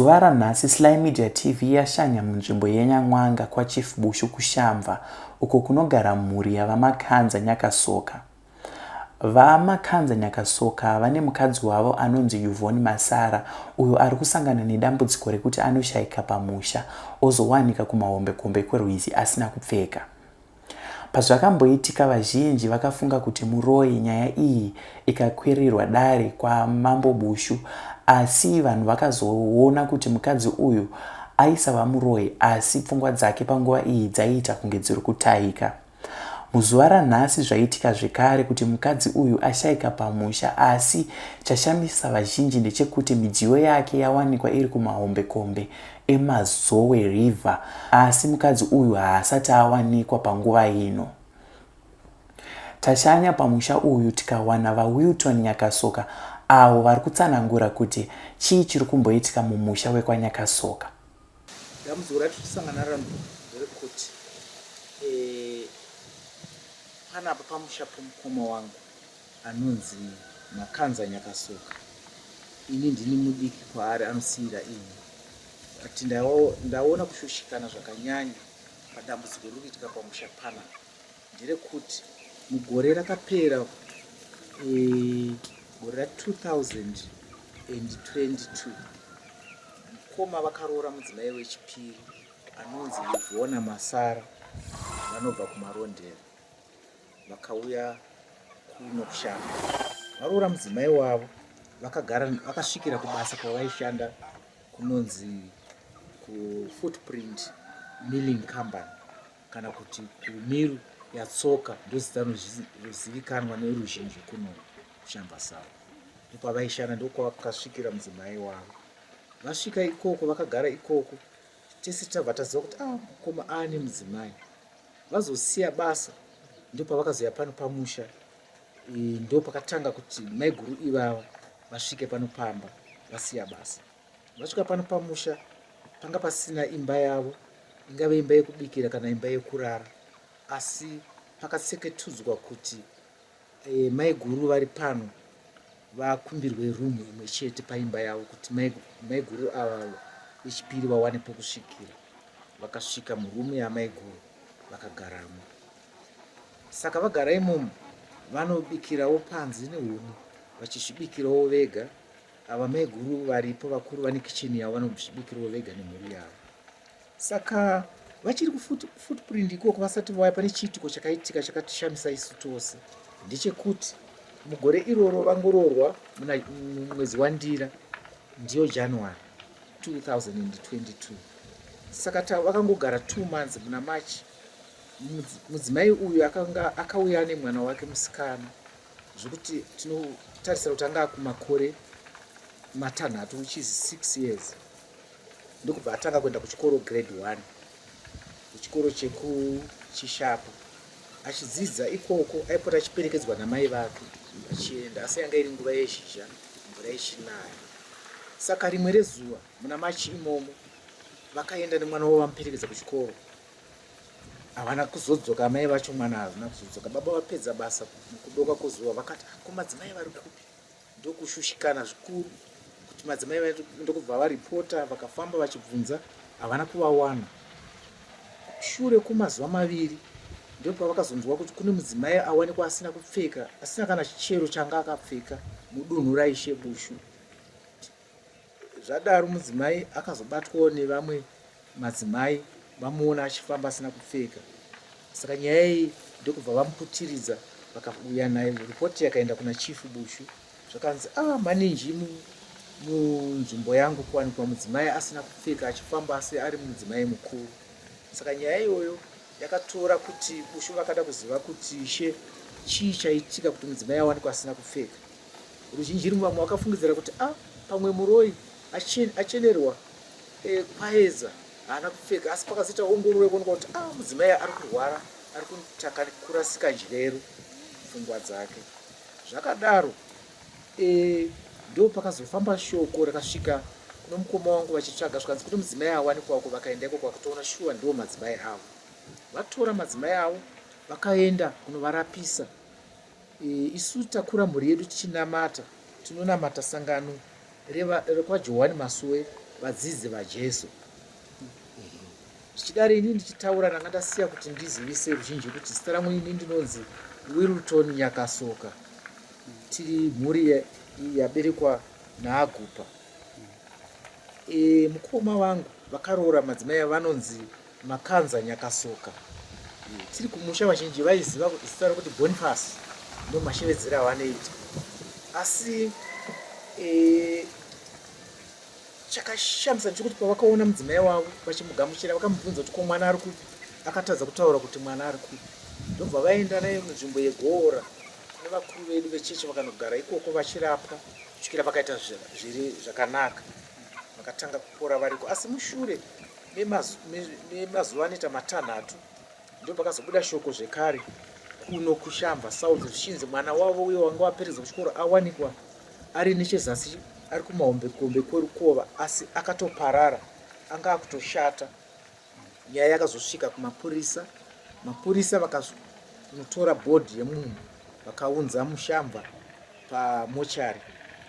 Muzuva ranhasi Sly Media TV yashanya munzvimbo yeNyamwanga kwaChief Bushu kuShamva uko kunogara mhuri yaVaMakanza Nyakasoka. VaMakanza Nyakasoka vane mukadzi wavo anonzi Yvonne Masara uyo ari kusangana nedambudziko rekuti anoshaika pamusha ozowanika kumahombekombe kwerwizi asina kupfeka. Pazvakamboitika vazhinji vakafunga kuti muroyi nyaya iyi ikakwirirwa dare kwaMambo Bushu asi vanhu vakazoona kuti mukadzi uyu aisava muroyi asi pfungwa dzake panguva iyi dzaiita kunge dziri kutaika. Muzuva ranhasi zvaitika zvekare kuti mukadzi uyu ashaika pamusha asi chashamisa vazhinji ndechekuti midziyo yake yawanikwa iri kumahombekombe eMazowe River asi mukadzi uyu haasati awanikwa panguva ino. Tashanya pamusha uyu tikawana VaWilton Nyakasoka avo vari kutsanangura kuti chii chiri kumboitika mumusha wekwaNyakasoka. Dambudziko ratiri kusangana naro nderekuti eh, panapa pamusha pomukoma wangu anonzi Makanza Nyakasoka ini ndini mudiki kwaari anosiira ini but ndaona kushushikana zvakanyanya padambudziko riri kuitika pamusha panapa nderekuti mugore rakapera eh, gore ra 2022 mukoma vakaroora mudzimai wechipiri anonzi Ivona Masara vanobva kuMarondera vakauya kuno kushanda varoora mudzimai wavo vakagara vakasvikira kubasa kwavaishanda kunonzi kufootprint milling company kana kuti kumiru yatsoka ndozita rinozivikanwa neruzhinji kuno kushamba savo ndokwavaishanda ndokwakasvikira mudzimai wavo vasvika ikoko vakagara ikoko tese tabva taziva kuti ah mukoma aane mudzimai Vazosiya basa ndopavakazouya pano pamusha e, ndopakatanga kuti maiguru ivava vasvike pano pamba vasiya basa. Vasvika pano pamusha panga pasina imba yavo ingave imba yekubikira kana imba yekurara asi pakatseketudzwa kuti e, maiguru vari pano vakumbirwe room imwe chete paimba yavo kuti maiguru ava vechipiri vawane pokusvikira. Vakasvika muroom yamaiguru vakagaramo. Saka vagara imomo vanobikirawo panze nehuni vachizvibikirawo vega. Ava maiguru varipo vakuru vane kitchen yavo vanozvibikirawo vega nemhuri yavo. Saka vachiri kufootprint ikoko vasati vauya pane chiitiko chakaitika chakatishamisa isu tose ndechekuti mugore iroro vangoroorwa mumwedzi wandira ndiyo January 2022 saka vakangogara 2 months muna March mudzimai uyu akanga akauya ane mwana wake musikana zvekuti tinotarisira kuti anga akumakore matanhatu which is 6 years ndokubva atanga kuenda kuchikoro grade 1 kuchikoro chekuchishapa achidzidza ikoko aipota achiperekedzwa namai vake achienda asi yanga iri nguva yezhizha mvura ichinaya saka rimwe rezuva muna machi imomo vakaenda nemwana wavo vamuperekedza kuchikoro havana kuzodzoka amai vacho mwana hazvina kuzodzoka baba vapedza basa mukudoka kwezuva vakati ko madzimai vari kupi ndokushushikana zvikuru kuti madzimai ndokubva varipota vakafamba vachibvunza havana kuvawana shure kwemazuva maviri ndopavakazonzwa kuti kune mudzimai awanikwa asina kupfeka asina kana chero changa akapfeka mudunhu raishe bushu Zvadaro mudzimai akazobatwawo nevamwe madzimai vamuona achifamba asina kupfeka. Saka nyaya iyi ndokubva vamuputiridza vakauya naye. Ripoti yakaenda kuna Chief Bushu zvakanzi ah maninji munzvimbo yangu kuwanikwa mudzimai asina kupfeka achifamba asi ari mudzimai mukuru. Saka nyaya iyoyo yakatora kuti Bushu vakada kuziva kuti ishe chii chaitika kuti mudzimai awanikwa asina kupfeka. Ruzhinji rumwe vamwe vakafungidzira kuti a ah, pamwe muroyi achenerwa e, kwaedza haana kupfeka asi pakazoita ongororo yekuonekwa kuti a ah, mudzimai ari kurwara ari kutaka kurasika njero pfungwa dzake zvakadaro e, ndo pakazofamba shoko rakasvika kuno mukoma wangu vachitsvaga zvikanzi kune mudzimai awanikwako vakaenda ikoko vakatoona shuwa ndiwo madzimai avo vatora madzimai avo vakaenda kunovarapisa Isu takura mhuri yedu tichinamata, tinonamata sangano rekwaJohwani Masowe vadzidzi vaJesu. Zvichidaro ini ndichitaura ndanga ndasiya kuti ndizivise ruzhinji kuti zita rangu ini ndinonzi Wilton Nyakasoka. Tiri mhuri yaberekwa naaGupa. E, mukoma vangu vakaroora madzimai avo vanonzi Makanza Nyakasoka. Tiri kumusha vazhinji vaiziva zita rokuti Boniface ndomashevedzero avanoita. Asi e, Chakashamisa ndechekuti pavakaona mudzimai wavo vachimugamuchira vakamubvunza kuti ko mwana ari kupi akatadza kutaura kuti mwana ari kupi ndobva vaenda naye kunzvimbo yegoora kune vakuru vedu vechechi vakanogara ikoko vachirapwa kusvikira vakaita zviri zvakanaka vakatanga kupora variko asi mushure memazuva anoita matanhatu Ndopakazobuda shoko zvekare kuno kuShamva South zvichinzi mwana wavo uyo wanga waperekedza kuchikoro awanikwa ari nechezasi ari kumahombekombe kwerukova asi akatoparara anga akutoshata. Nyaya yakazosvika kumapurisa, mapurisa vakanotora bhodhi yemunhu vakaunza muShamva pamochari.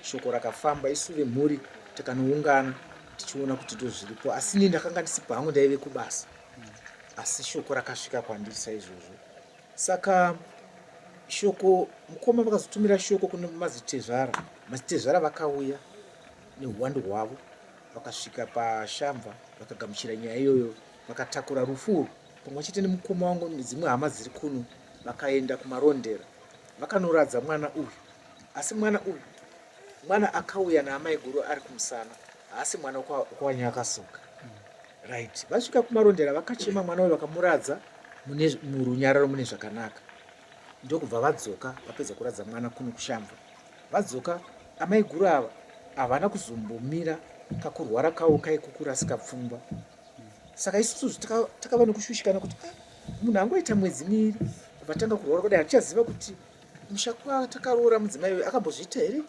Shoko rakafamba isu vemhuri takanoungana tichiona kuti ndozviripo asi ini ndakanga ndisipo hangu ndaive kubasa. Asi shoko rakasvika kwandiri saizvozvo. Saka shoko mukoma vakazotumira shoko kune madzitezvara. Madzitezvara vakauya nehuwandu hwavo vakasvika paShamva vakagamuchira nyaya iyoyo vakatakura rufu urwu pamwe chete nemukoma wangu nedzimwe hama dziri kuno vakaenda kuMarondera vakanoradza mwana uyu. Asi mwana uyu mwana akauya naamaiguru ari kumusana haasi mwana wekwaNyakasuka. Right. Vasvika kuMarondera vakachema mwana uyu vakamuradza mune murunyararo mune zvakanaka. Ndokubva vadzoka vapedza kuradza mwana kuno kuShamva. Vadzoka amaiguru ava havana kuzombomira kakurwara kavo kaiku kurasika pfungwa. Saka isusu takava nekushushikana kuti ah, munhu angoita mwedzi miiri vatanga kurwara kudai hatichaziva kuti musha kwatakaroora mudzimai uyu akambozviita here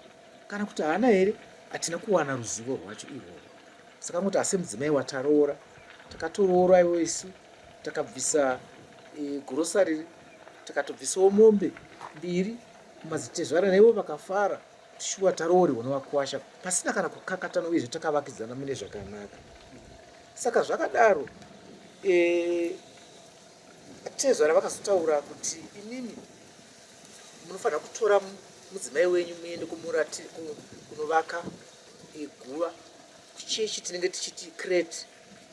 kana kuti haana here hatina kuwana ruzivo rwacho irworwo. Saka angoti asi mudzimai wataroora takatoroora iwo isu takabvisa e, grocery takatobvisawo mombe mbiri kumadzitezvara naivo vakafara shuwa taroorerwa nevakuwasha pasina kana kukakatana uyezve takavakidzana mune zvakanaka saka zvakadaro e, tezvara vakazotaura kuti inini munofanira kutora mudzimai wenyu muende kumurati kunovaka guva kuchechi tinenge tichiti crate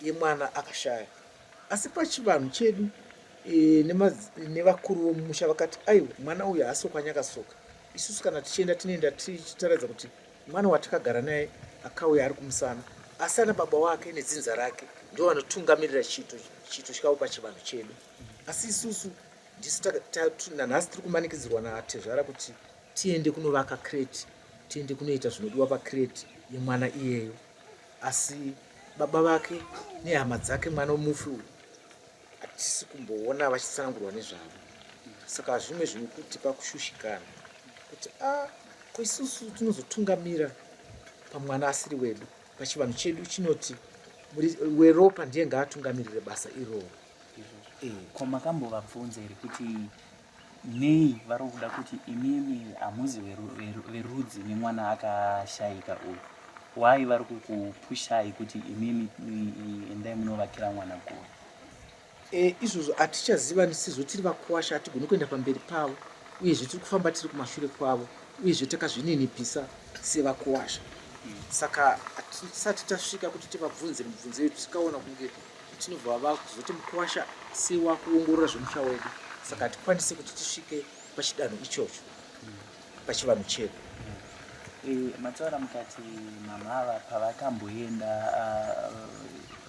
yemwana akashaya asi pachivanhu chedu e, nevakuru vomumusha vakati aiwa mwana uyu haasi wekwaNyakasoka isusu kana tichienda tinoenda tichitaradza kuti mwana watakagara naye akauya ari kumusana asi ana baba wake nedzinza rake ndo vanotungamirira chiito chiito chikavo pachivanhu chedu asi isusu ndisu nanhasi tiri kumanikidzirwa natezvara kuti tiende kunovaka crate tiende kunoita zvinodiwa pacrate yemwana iyeyo asi baba vake nehama dzake mwana wemufi uyu hatisi kumboona vachitsanangurwa nezvavo saka zvimwe zvinokutipa kushushikana kuti a ah, ko isusu tinozotungamira pamwana asiri wedu pachivanhu chedu chinoti weropa ndiye ngaatungamirire basa iroro eh. Ko makambovabvunza here kuti Nei vari kuda kuti imimi hamuzi verudzi nemwana akashaika uyu? Why vari kukupushai kuti imimi endai munovakira mwana guva? E, izvozvo hatichaziva sezvo tiri vakuwasha hatigoni kuenda pamberi pavo uyezve tiri kufamba tiri kumashure kwavo uyezve takazvininipisa sevakuwasha saka hatisati tasvika kuti tivabvunze mibvunzo iyo tikaona kunge Tinobva vakuzoti mukuwasha sewakuongorora zvemusha wedu saka hatikwanise kuti tisvike pachidanho ichocho pachivanhu chedu. E, mataura mukati mama ava pavakamboenda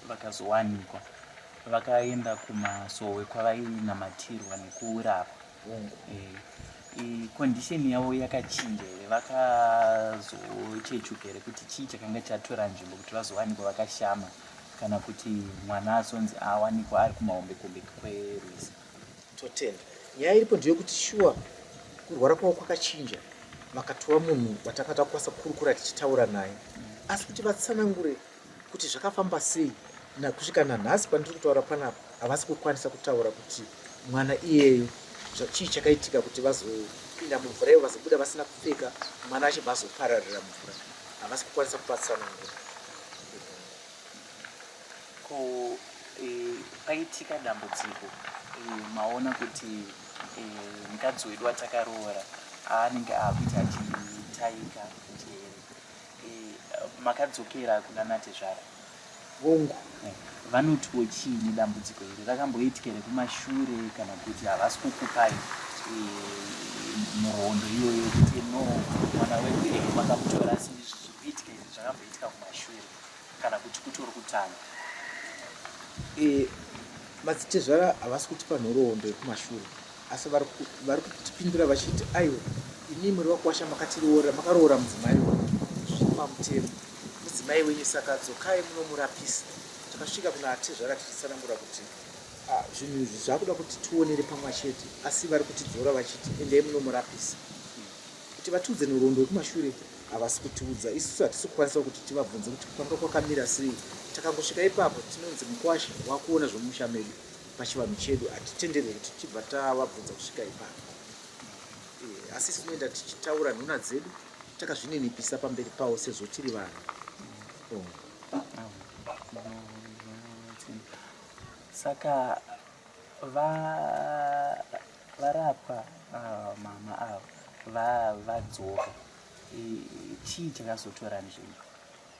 vakazowanikwa vakaenda kumasowe kwavainamatirwa nekurapwa. Hongu. E, condition yavo yakachinja here vakazochechuka here kuti chii chakanga chatora nzvimbo kuti vazowanikwa vakashama kana kuti mwana azonzi awanikwa ari kumahombekombe kwerwizi. Totenda. Nyaya iripo ndeyekuti shuwa kurwara kwavo kwakachinja vakatova munhu watanga takukwanisa kukurukura tichitaura naye asi kuti vatsanangure kuti zvakafamba sei kusvika nanhasi pandiri kutaura panapa havasi kukwanisa kutaura kuti mwana iyeyo chii chakaitika kuti vazopinda mumvura iyo vazobuda vasina kupfeka mwana achibva azopararira mumvura havasi kukwanisa kupatsanangura. Ko e, paitika dambudziko e, maona kuti e, mukadzi wedu watakaroora aanenge aakuita achitaika njere e, makadzokera kuna natezvara? Hongu. Vanotiwo chii nedambudziko iri? Rakamboitika here kumashure kana kuti havasi kukupai nhoroondo iyoyo kuti no mwana wedu ehe makamutora asi izvi zviri kuitika izvi zvakamboitika kumashure kana kuti kutori kutanga? Madzitezvara havasi kutipa nhoroondo yekumashure asi vari kutipindura vachiti aiwa imi muri vakwasha makatiroora makaroora mudzimai uyu zviri pamutemo mudzimai wenyu saka dzokai munomurapisa. Takasvika kuna atezvara tichitsanangura kuti ah, zvinhu izvi zvakuda kuti tionere pamwe chete asi vari kutidzora vachiti endai munomurapisa. Kuti vatiudze nhoroondo yekumashure havasi kutiudza isusu hatisi kukwanisa kuti tivabvunze kuti kwanga kwakamira sei. Takangosvika ipapo tinonzi mukwasha wakuona zvomusha medu pachivanhu chedu hatitenderwe kuti tibva tavabvunza kusvika ipapo. E, asi isu tinoenda tichitaura nhuna dzedu takazvininipisa pamberi pavo sezvo tiri vanhu. Oh. Saka va varapwa mama ava va vadzoka chii chakazotora nzvimbo?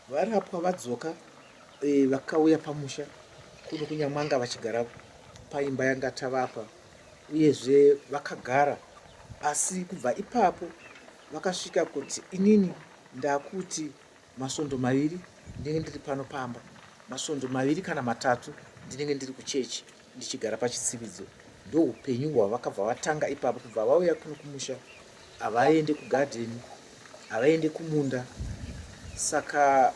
Varapwa vadzoka e, vakauya pamusha kuno kuNyamwanga vachigara paimba yanga tavapa uyezve vakagara asi kubva ipapo vakasvika kuti inini ndakuti masvondo maviri ndinenge ndiri pano pamba masvondo maviri kana matatu ndinenge ndiri kuchechi ndichigara pachitsividzo ndoupenyu hwavakabva vatanga ipapo kubva vauya kuno kumusha havaende kugadheni havaende kumunda saka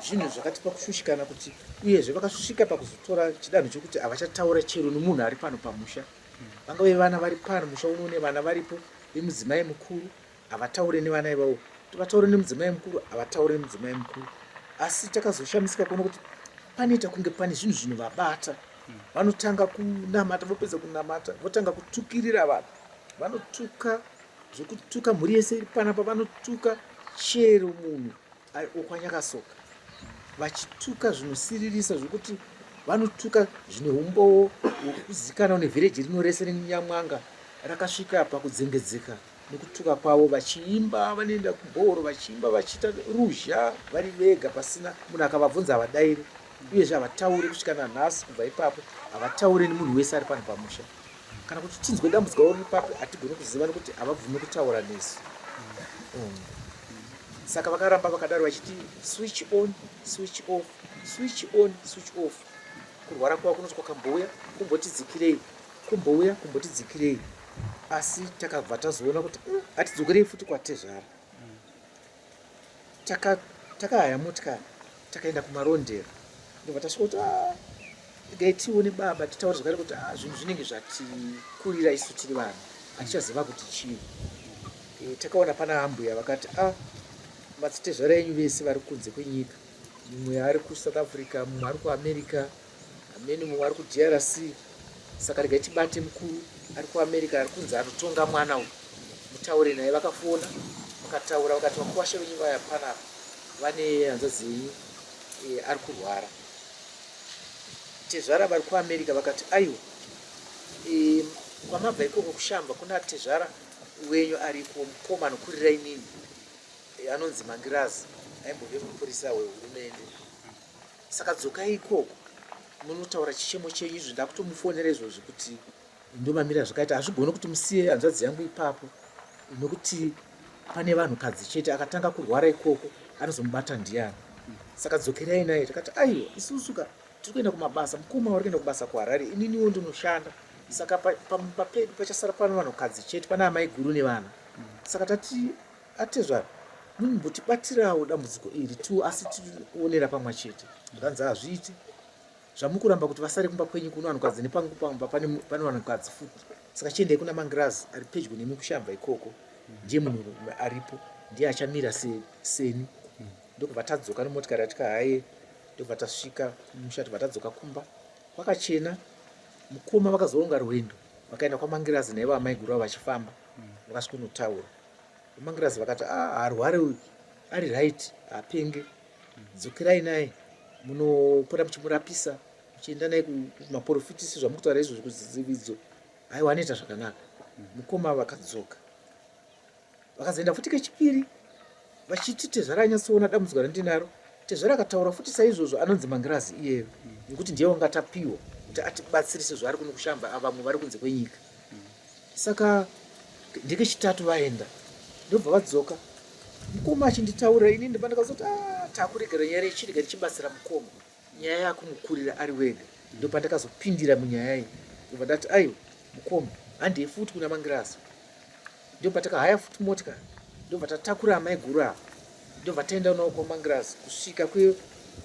zvinhu zvakatipa kushushikana kuti uyezve vakasvika pakuzotora chidanho chekuti havachataura chero nomunhu ari pano pamusha vangave vana vari pano musha uno une vana varipo vemudzimai mukuru havataure nevana ivavo kuti vataure nemudzimai mukuru havataure nemudzimai mukuru asi takazoshamisika kuona kuti panoita kunge pane zvinhu zvinovabata vanotanga kunamata vopedza kunamata votanga kutukirira vanhu vanotuka zvekutuka mhuri yese iri panapa vanotuka chero munhu okwanyakasoka vachituka zvinosiririsa zvekuti vanotuka zvine umbowo wekuzikanwa nevhireji rino rese renyamwanga rakasvika pakudzengedzeka nekutuka kwavo vachiimba vanoenda kubhoro vachiimba vachiita ruzha vari vega pasina munhu akavabvunza havadairi uyezve havatauri kusvika nanhasi kubva ipapo havatauri nemunhu wese ari pano pamusha kana kuti tinzwe dambudziko ravo riri papi hatigoni kuziva nekuti havabvumi kutaura nesu mm. saka vakaramba vakadaro vachiti switch on switch off switch on switch off kurwara kwavo kunoti kwakambouya kumbotidzikirei kumbouya kumbotidzikirei asi takabva tazoona kuti hatidzokerei futi kwatezvara takahaya motikari takaenda kumarondera ndobva tasvika kuti ah, regai tione baba titaure zvakare kuti ah, zvinhu zvinenge zvatikurira isu tiri vanhu hatichaziva kuti chii e, takaona pana ambuya vakati a ah, madzitezvara enyu vese vari kunze kwenyika mumwe ari kusouth africa mumwe ari kuamerica Hameno mumwe ari kuDRC saka regai tibate mukuru ari kuAmerica ari kunzi anotonga mwana uyu mutaure naye. Vakafona vakataura vakati vakuwasha venyu vaya panapa vane hanzvadzi yenyu e, ari kurwara. Tezvara vari kuAmerica vakati aiwa e, kwamabva ikoko kushamba kuna tezvara wenyu ariko mukoma anokurira inini e, anonzi Mangirazi aimbove mupurisa wehurumende Saka dzokai ikoko munotaura chichemo chenyu izvo ndakutomufonera izvozvi kuti ndomamira zvakaita hazvigoni kuti musiye hanzvadzi yangu ipapo nokuti pane vanhukadzi chete akatanga kurwara ikoko anozomubata ndiyani saka dzokerai naye takati aiwa isusu ka tiri kuenda kumabasa mukoma vari kuenda kubasa kuharare ininiwo ndinoshanda saka pamba pedu pachasara pano vanhukadzi chete pana amai guru nevana saka tati Atezvara mumbotibatirawo dambudziko iri tu asi tionera pamwe chete. Zvakanzi hazviiti zvamukuramba kuti vasare kumba kwenyu kuno vanhukadzi nepangu pamba pane pane vanhukadzi futi saka chiendai kuna mangirazi ari pedyo nemi kushambva ikoko ndiye munhu aripo ndiye achamira se, seni ndokubva tadzoka nemotikari yatikahaye ndokubva tasvika kumusha tobva tadzoka kumba kwakachena mukoma vakazoronga rwendo vakaenda kwamangirazi naivo amaiguru avo vachifamba vakasvikonotaura VaMangirazi vakati ah, haarware uyu ari right haapenge dzokerai naye. Munopota muchimurapisa, muchienda naye kumaporofiti sezvamukutaura izvozvo kuzividzo. Aiwa anoita zvakanaka. Mukoma vakadzoka. Vakazoenda futi kechipiri vachiti tezvara anyatsoona dambudziko randinaro. Tezvara akataura futi saizvozvo anonzi Mangirazi iyeyo nekuti ndiye wanga tapiwa kuti atibatsire sezvo ari kuno kushamba vamwe vari kunze kwenyika. Saka ndekechitatu vaenda ndobva vadzoka mukoma achinditaurira ini ndibva ndakazoti ah, takuregera nyaya ichirega ndichibatsira mukoma nyaya yakumukurira ari wega ndopandakazopindira munyaya iyi ndobva ndati aiwa mukoma handei futi kuna mangirazi ndobva takahaya futi motikari ndobva tatakura amai guru ava ndobva taenda navo kwamangirazi kusvika kwe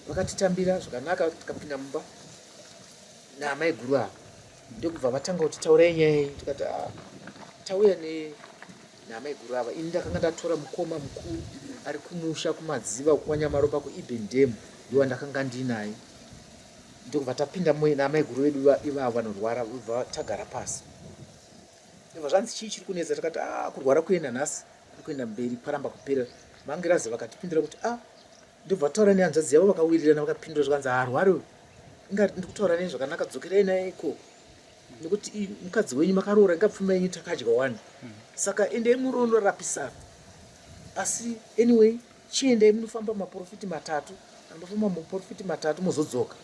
vakatitambira zvakanaka tikapinda mumba naamai guru ava ndokubva vatanga kuti taurai nyaya iyi tikati ah, tauya ne naamaiguru ava ini ndakanga ndatora mukoma mukuru ari kumusha kumadziva kwanyamaropa kueben dam ndowandakanga ndinaye ndokubva tapinda naamaiguru vedu ivavo vanorwara bva tagara pasi ndobva zvanzi chii chiri kunetsa tikati a ah, kurwara kuenda nhasi kuri kuenda mberi kwaramba kupera mangirazi vakatipindura kuti a ah, ndobva taura nehanzvadzi yavo vakawirirana vakapindura zvikanzi haarwari uyu inga ndikutaura nei zvakanaka dzokerai naye ikoko nekuti mukadzi wenyu makaroora inga pfuma yenyu takadya wani saka endai murondorapisana asi anyway chiendai munofamba maprofiti matatu anofamba maprofiti matatu mozodzoka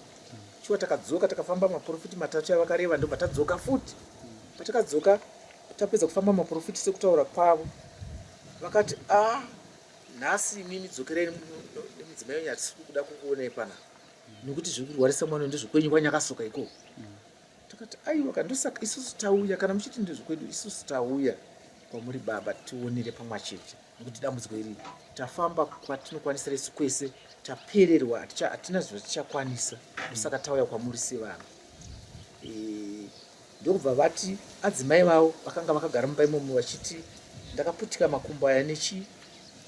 shuwa takadzoka takafamba maprofiti matatu yavakareva ndobva tadzoka futi patakadzoka tapedza kufamba maprofiti sekutaura kwavo vakati a ah, nhasi imimi dzokerai nemudzimai wenyu hatisi kuda kukuonai panapa nekuti zviri kurwarisa mwana ndezvekwenyu kwanyakasoka ikoko takati aiwa ka ndosaka isusu tauya kana muchiti ndezvekwedu isusu tauya kwamuri baba tionere pamwe chete nekuti dambudziko iri tafamba kwatinokwanisira isu kwese tapererwa hatina zvatichakwanisa ndosaka tauya kwamuri sevanhu e, ndokubva vati adzimai vavo vakanga vakagara mumba imomo vachiti ndakaputika makumbo aya nechi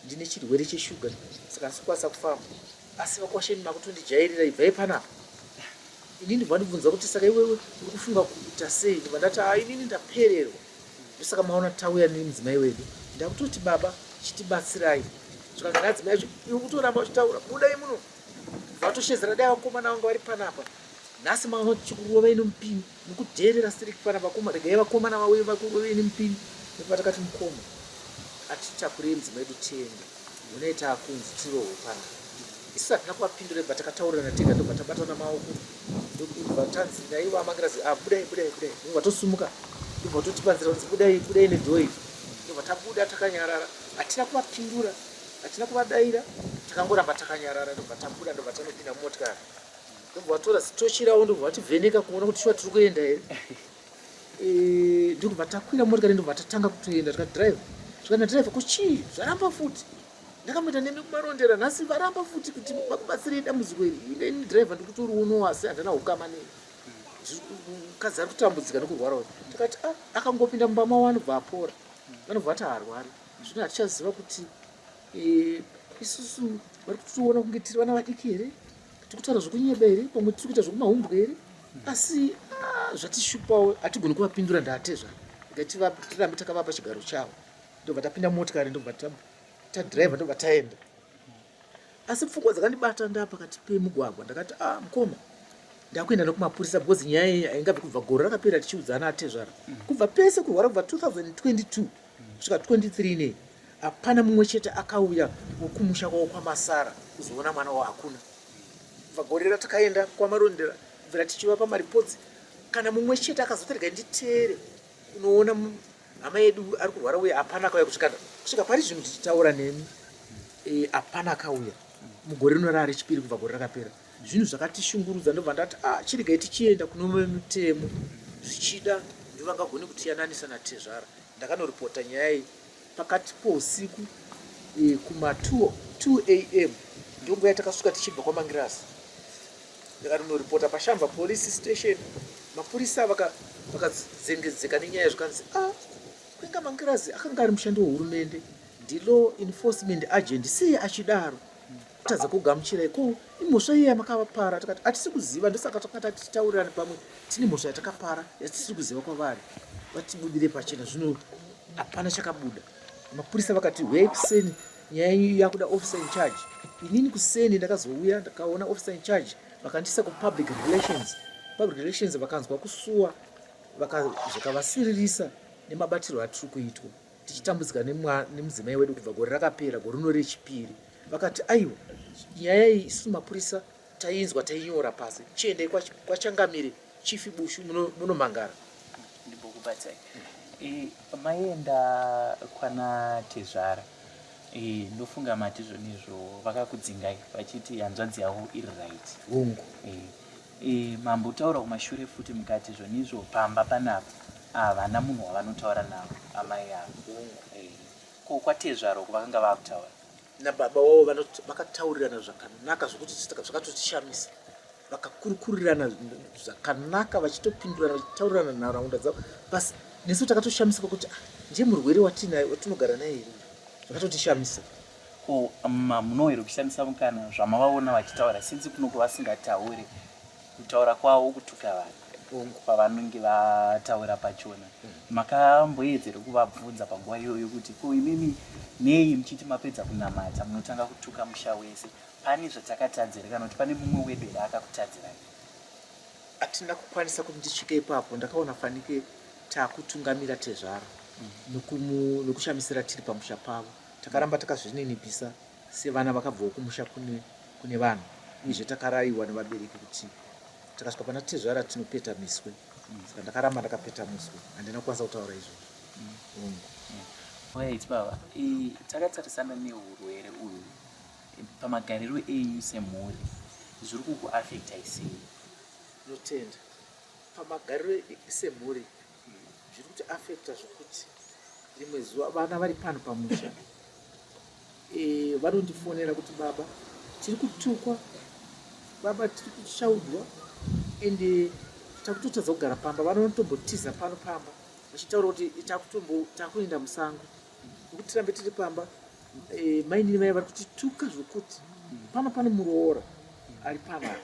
ndine chirwere cheshuga saka handisi kukwanisa kufamba asi vakwasheni makutondijairira ibvai panapa inini ndibva ndibvunza kuti saka iwewe uri kufunga kuita sei ndibva ndati a inini ndapererwa ndosaka maona tauya nemudzimai wedu ndakutoti baba chitibatsirai zvikanzi neadzimai acho iwe kutoramba uchitaura budai muno vatoshedzera dai vakomana vanga vari panapa nhasi maona tichikurovai nemupini mukudheerera siriki pana vakoma regai vakomana vauye vakurovei nemupini ndopatakati mukoma atitakurei mudzimai wedu tiende Honai taakunzi tirohwe pano. Isu hatina kuvapindura ibva takataurirana tega ndobva tabatana maoko ndobva tanzi naivo amangirazi ah budai budai budai ndobva tosumuka ndobva totipanzira kunzi budai budai nedhoo iri ndobva tabuda takanyarara hatina kuvapindura hatina kuvadaira takangoramba takanyarara ndobva tabuda ndobva tanopinda mumotikari ndobva vatora zitochi ravo ndobva vativheneka kuona kuti shuwa tiri kuenda here Eh, ndokubva takwira motikari ndobva tatanga kutoenda tikadrive zvikana drive ko chii zvaramba futi ndakamboita nemi kumarondera nhasi varamba futi kuti vakubatsirei dambudziko iri ini driver ndikutorionawo asi handina ukama nei mukadzi ari kutambudzika nekurwara uyu tikati ah, akangopinda mumba mavo anobva apora vanobva vati haarwari zvino hatichaziva kuti eh, isusu vari kutiona kunge tiri vana vadiki here tiri kutaura zvekunyeba here pamwe tiri kuita zvekumahumbwe here asi ah, zvatishupawo hatigoni kuvapindura ndatezva tirambe takavapa chigaro chavo ndobva tapinda motikari ndobva tadriver ndobva taenda asi pfungwa dzakandibata ndaa pakati pemugwagwa ndakati ah mukoma ndakuenda nekumapurisa because nyaya iyi haingabvi kubva gore rakapera tichiudzana atezvara kubva pese kurwara kubva 2022 kusvika 23 nei hapana mumwe chete akauya wekumusha kwavo kwamasara kuzoona mwana wavo hakuna kubva gore ratakaenda kwamarondera kubvira tichivapa maripotsi kana mumwe chete akazoti regai nditeere unoona hama yedu ari kurwara uye hapana akauya kusvika kusvika pari zvino tichitaura nemi eh, hapana akauya mugore rino raa rechipiri kubva gore rakapera zvinhu zvakatishungurudza ndobva ndati ah, chiregai tichienda kuno mutemo zvichida ndovangagone kutiyananisa natezvara ndakanoripota nyaya iyi pakati pousiku e, kuma 2 am ndonguva yatakasvika tichibva kwamangirasi ndakatonoripota pashamva police station mapurisa vakadzengedzeka nenyaya zvikanzi ah kwenga mangirazi akanga ari mushandi wehurumende ndilaw enforcement agent sei achidaro kutadza kugamuchira iko imhosva iye yamakavapara tikati hatisi kuziva ndosaka takanga titaurirani pamwe tine mhosva yatakapara yatisiri kuziva kwavari vatibudire pachena zvino hapana chakabuda mapurisa vakati huyai kuseni Nyaya yenyu yakuda officer in charge. Inini kuseni ndakazouya ndakaona officer in charge vakandiisa kupublic relations. Public relations vakanzwa kusuwa zvikavasiririsa nemabatirwo atiri kuitwa tichitambudzika nemudzimai wedu kubva gore rakapera gore rino rechipiri. Vakati aiwa nyaya iyi isu mapurisa tainzwa tainyora pasi chiendai kwachangamire Chief Bushu munomangara. Ndimbokubatsai. E, maenda kwana tezvara e, ndofunga mati zvonizvo vakakudzingai vachiti hanzvadzi yavo iri right. Hongu. E, e, mambotaura kumashure futi mukati zvonizvo pamba panapa havana munhu wavanotaura navo amai avo. Hongu. E, ko kwatezvara uko vakanga vakutaura? Nababa wavo vakataurirana zvakanaka zvokuti zvakatotishamisa. Vakakurukurirana zvakanaka vachitopindurana vachitaurirana nharaunda dzavo basi nesu takatoshamisika kuti ah, ndiye murwere watinaye watinogara naye here zvakatotishamisa. Ko munohere kushandisa mukana zvamavaona vachitaura since kuno kwavasingataure kutaura kwavo kutuka vanhu pavanenge vataura pachona makamboedzere kuvabvunza panguva iyoyo kuti ko imimi nei muchiti mapedza kunamata munotanga kutuka musha wese Pane zvatakatadza here kana kuti pane mumwe wedu here akakutadzirai? Hatina kukwanisa kuti ndisvike ipapo, ndakaona fanike takutungamira tezvara nokushamisira tiri pamusha pavo. Takaramba takazvininipisa sevana vakabvawo kumusha kune, kune vanhu uyezve takaraiwa nevabereki kuti takasvika pana tezvara tinopeta miswe. Saka ndakaramba ndakapeta muswe, handina kukwanisa kutaura izvozvo. Hongu. Alright baba, takatarisana nehurwere uyu Pamagariro enyu semhuri zviri kukuafectai sei? Tinotenda. Pamagariro edu semhuri zviri kutiafecta zvekuti rimwe zuva vana vari pano pamusha e, vanondifonera kuti baba tiri kutukwa, baba tiri kushaudwa ende takutotadza kugara pamba. Vana vanotombotiza pano pamba vachitaura kuti takuenda musango nokuti tirambe tiri pamba. Eh, mainini vaya vari kutituka zvokuti pano pane muroora ari panapa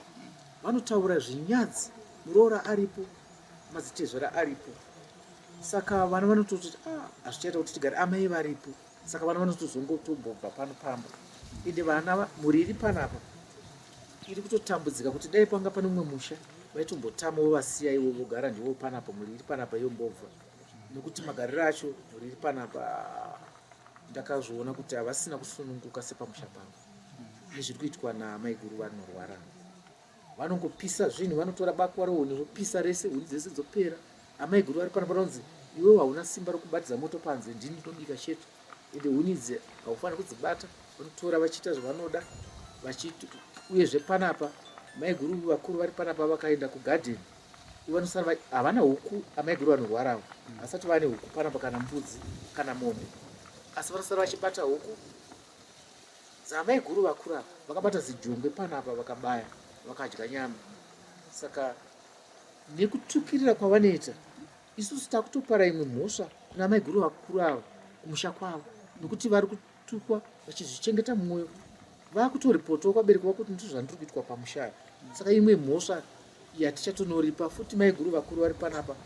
vanotaura zvinyadzi muroora aripo madzitezvara aripo saka vana vanotototi ah, hazvichaita kuti tigare amai varipo saka vana vanotozongotombobva pano pamba ende vana mhuri iri panapa iri kutotambudzika kuti dai panga pane umwe musha vaitombotama vovasiya ivo vogara ndivo panapa mhuri iri panapa yombobva nokuti magariro acho mhuri iri panapa Ndakazviona kuti havasina kusununguka sepamusha pavo nezviri kuitwa naamaiguru vanorwara. Vanongopisa zvinhu, vanotora bakwa rehuni vopisa rese, huni dzese dzopera. Amaiguru vari pano panonzi iwewe hauna simba rokubatidza moto panze, ndini ndinobika chete. Ende huni idzi haufaniri kudzibata, vanotora vachiita zvavanoda vachiita. Uyezve panapa maiguru vakuru vari panapa vakaenda kugadheni vanosara havana huku amaiguru vanorwara avo vasati vane huku panapa kana mbudzi kana mombe asi vanosara vachibata huku dzaamaiguru vakuru ava vakabata zijongwe panapa vakabaya vakadya nyama saka nekutukirira kwavanoita isusu takutopara imwe mhosva kuna amaiguru vakuru ava kumusha kwavo nokuti vari kutukwa vachizvichengeta mumwoyo vakutoripotawo kwabereki vako kuti ndizvo zvandiri kuitwa pamusha apa saka imwe mhosva yatichatonoripa futi maiguru vakuru vari panapa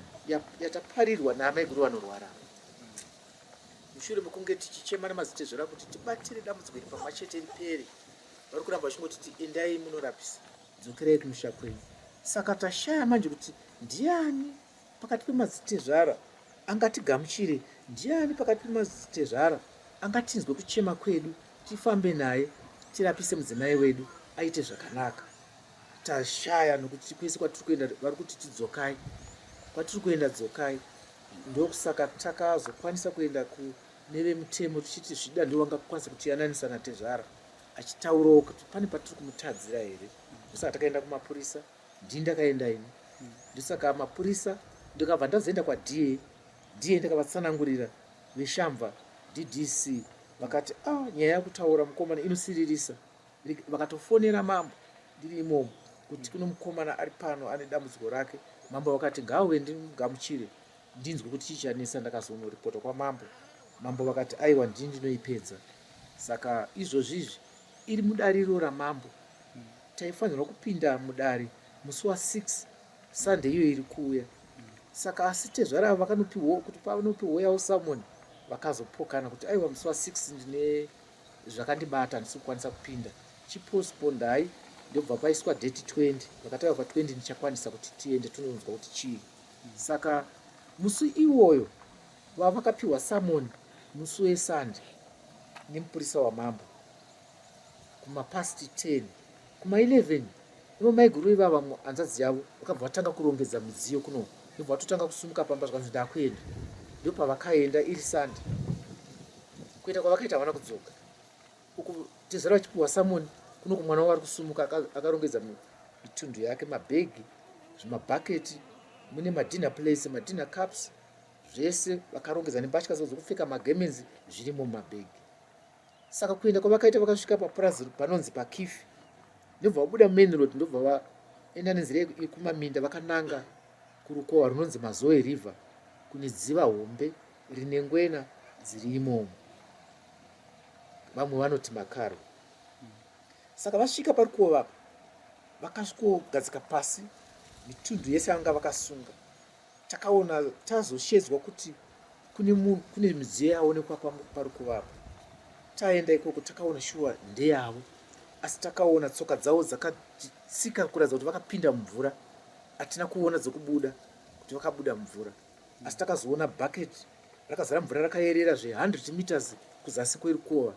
yataparirwa naamaiguru vanorwara mushure mekunge tichichema namazitezvera kuti tibatire dambudziko iri pamwe chete ripere vari kuramba vachingotiti endai munorapisa dzokerai kumusha kwenyu saka tashaya manje kuti ndiani pakati pemadzitezvara angatigamuchire ndiani pakati pemadzitezvara angatinzwe kuchema kwedu tifambe naye tirapise mudzimai wedu aite zvakanaka tashaya nokuti kwese kwatiri kuenda vari kuti tidzokai kwatiri kuenda dzokai ndokusaka takazokwanisa kuenda kune vemutemo tichiti zvida ndivo vangakwanisa kutiyananisa natezvara achitaurawo kuti pane patiri kumutadzira here ndosaka takaenda kumapurisa ndini ndakaenda ini ndosaka mapurisa ndikabva ndazoenda kwada da ndakavatsanangurira veshamva ddc vakati ah, nyaya yakutaura mukomana inosiririsa Vakatofonera mambo ndiri imomo kuti kuno mukomana ari pano ane dambudziko rake. Mambo vakati ngauye ndimugamuchire ndinzwe kuti chii chanetsa. Ndakazonoripota kwamambo. Mambo vakati aiwa ndini ndinoipedza. Saka izvozvi izvi iri mudariro ramambo. Taifanirwa kupinda mudare musi wa 6 Sunday iyo iri kuuya. Saka asi tezvara ava vakanopihwa kuti pavanopiwa yavo summon vakazopokana kuti aiwa musi wa 6 ndine. Zvakandibata handisi kukwanisa kupinda. Chipostpondai ndobva paiswa date 20 vakati pa 20 ndichakwanisa kuti tiende tinonzwa kuti chii. Saka musi iwoyo vavakapiwa summon musi weSunday nemupurisa wamambo kumapast 10 kuma 11 ivo maiguru ivava hanzvadzi yavo vakabva vatanga kurongedza midziyo kuno ndobva vatotanga kusumuka pamba zvakanzi ndakuenda. Ndopavakaenda iri Sunday. Kuenda kwavakaita havana kudzoka. Uku tezvara vachipiwa summon kuno kumwana wavo ari kusumuka akarongedza mitundu yake mabhegi zvimabhaketi mune madinner plates madinner cups zvese vakarongedza nembatya dzavo dzokupfeka magemenzi zvirimo mumabhegi. Saka kuenda kwavakaita vakasvika papurazi panonzi paKifi ndobva vabuda main road ndobva vaenda nenzira yekumaminda vakananga kurukova runonzi Mazoe River kune dziva hombe rine ngwena dziri imomo. Vamwe vanoti makarwe. Saka vasvika parukova apa vakasvikogadzika pasi mitundu yese yavanga vakasunga. Takaona tazoshedzwa kuti kune munhu kune midziyo yaonekwa parukova apa. Taenda ikoko takaona shuwa ndeyavo asi takaona tsoka dzavo dzakatsika kuratidza kuti vakapinda mumvura. Hatina kuona dzekubuda kuti vakabuda mumvura asi takazoona bucket rakazara mvura rakayerera zve 100 meters kuzasi kwerukova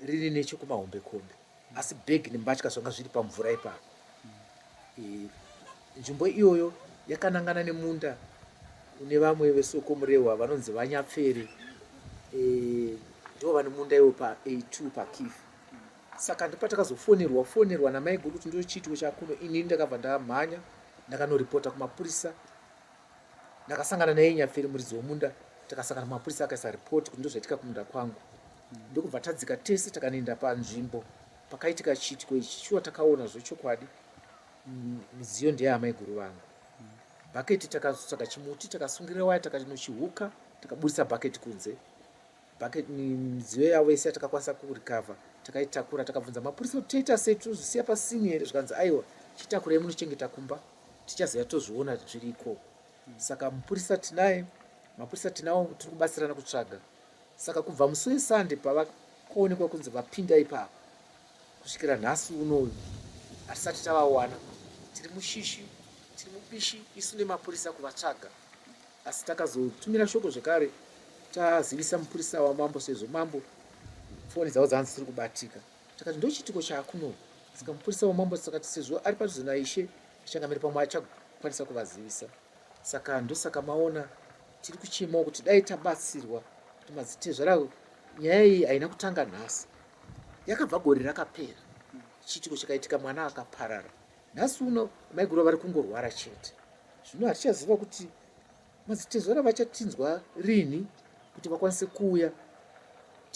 riri nechekumahombekombe asi bhegi nembatya zvanga zviri pamvura ipapo. E, nzvimbo iyoyo yakanangana nemunda une vamwe vesoko Murehwa vanonzi VaNyapfere e, ndivo vane munda iwo pa A2 paKifi. Saka ndopatakazofonerwa fonerwa namaiguru kuti ndochiitiko chakuno. Inini ndakabva ndamhanya ndakanoripota kumapurisa. Ndakasangana naye Nyapfere muridzi womunda, takasangana kumapurisa akaisa report kuti ndozvaitika kumunda kwangu. Ndokubva tadzika tese takanoenda panzvimbo pakaitika chiitiko ichi. Shuwa takaona zvechokwadi midziyo ndeyaamaiguru vangu. Bhaketi takatsvaga chimuti takasungirira waya takanochihuka takaburitsa bhaketi kunze. Bucket midziyo yavo yese yatakakwanisa kurecover takaitakura takabvunza mapurisa kuti toita sei tozvisiya pasini here zvikanzi aiwa chitakurai munochengeta kumba tichaziva tozviona zviri ikoko saka mupurisa tinaye mapurisa tinawo tiri kubatsirana kutsvaga saka kubva musi wesunday pavakuonekwa kunzi vapinda ipapa kusvikira nhasi unoyu hatisati tavawana tiri mushishi tiri mubishi isu nemapurisa kuvatsvaga Asi takazotumira shoko zvekare tazivisa mupurisa wamambo sezvo mambo foni dzavo dzanga dzisiri kubatika. Takati ndochiitiko chaakuno. Saka mupurisa wamambo takati sezvo ari padhuze naishe changamire pamwe achakwanisa kuvazivisa. Saka ndosaka maona tiri kuchemawo kuti dai tabatsirwa kuti madzitezvara nyaya iyi haina kutanga nhasi. Yakabva gore rakapera. Chiitiko chakaitika mwana akaparara. Nhasi uno maiguru vari kungorwara chete. Zvino hatichaziva kuti madzitezvara vachatinzwa rinhi kuti vakwanise kuuya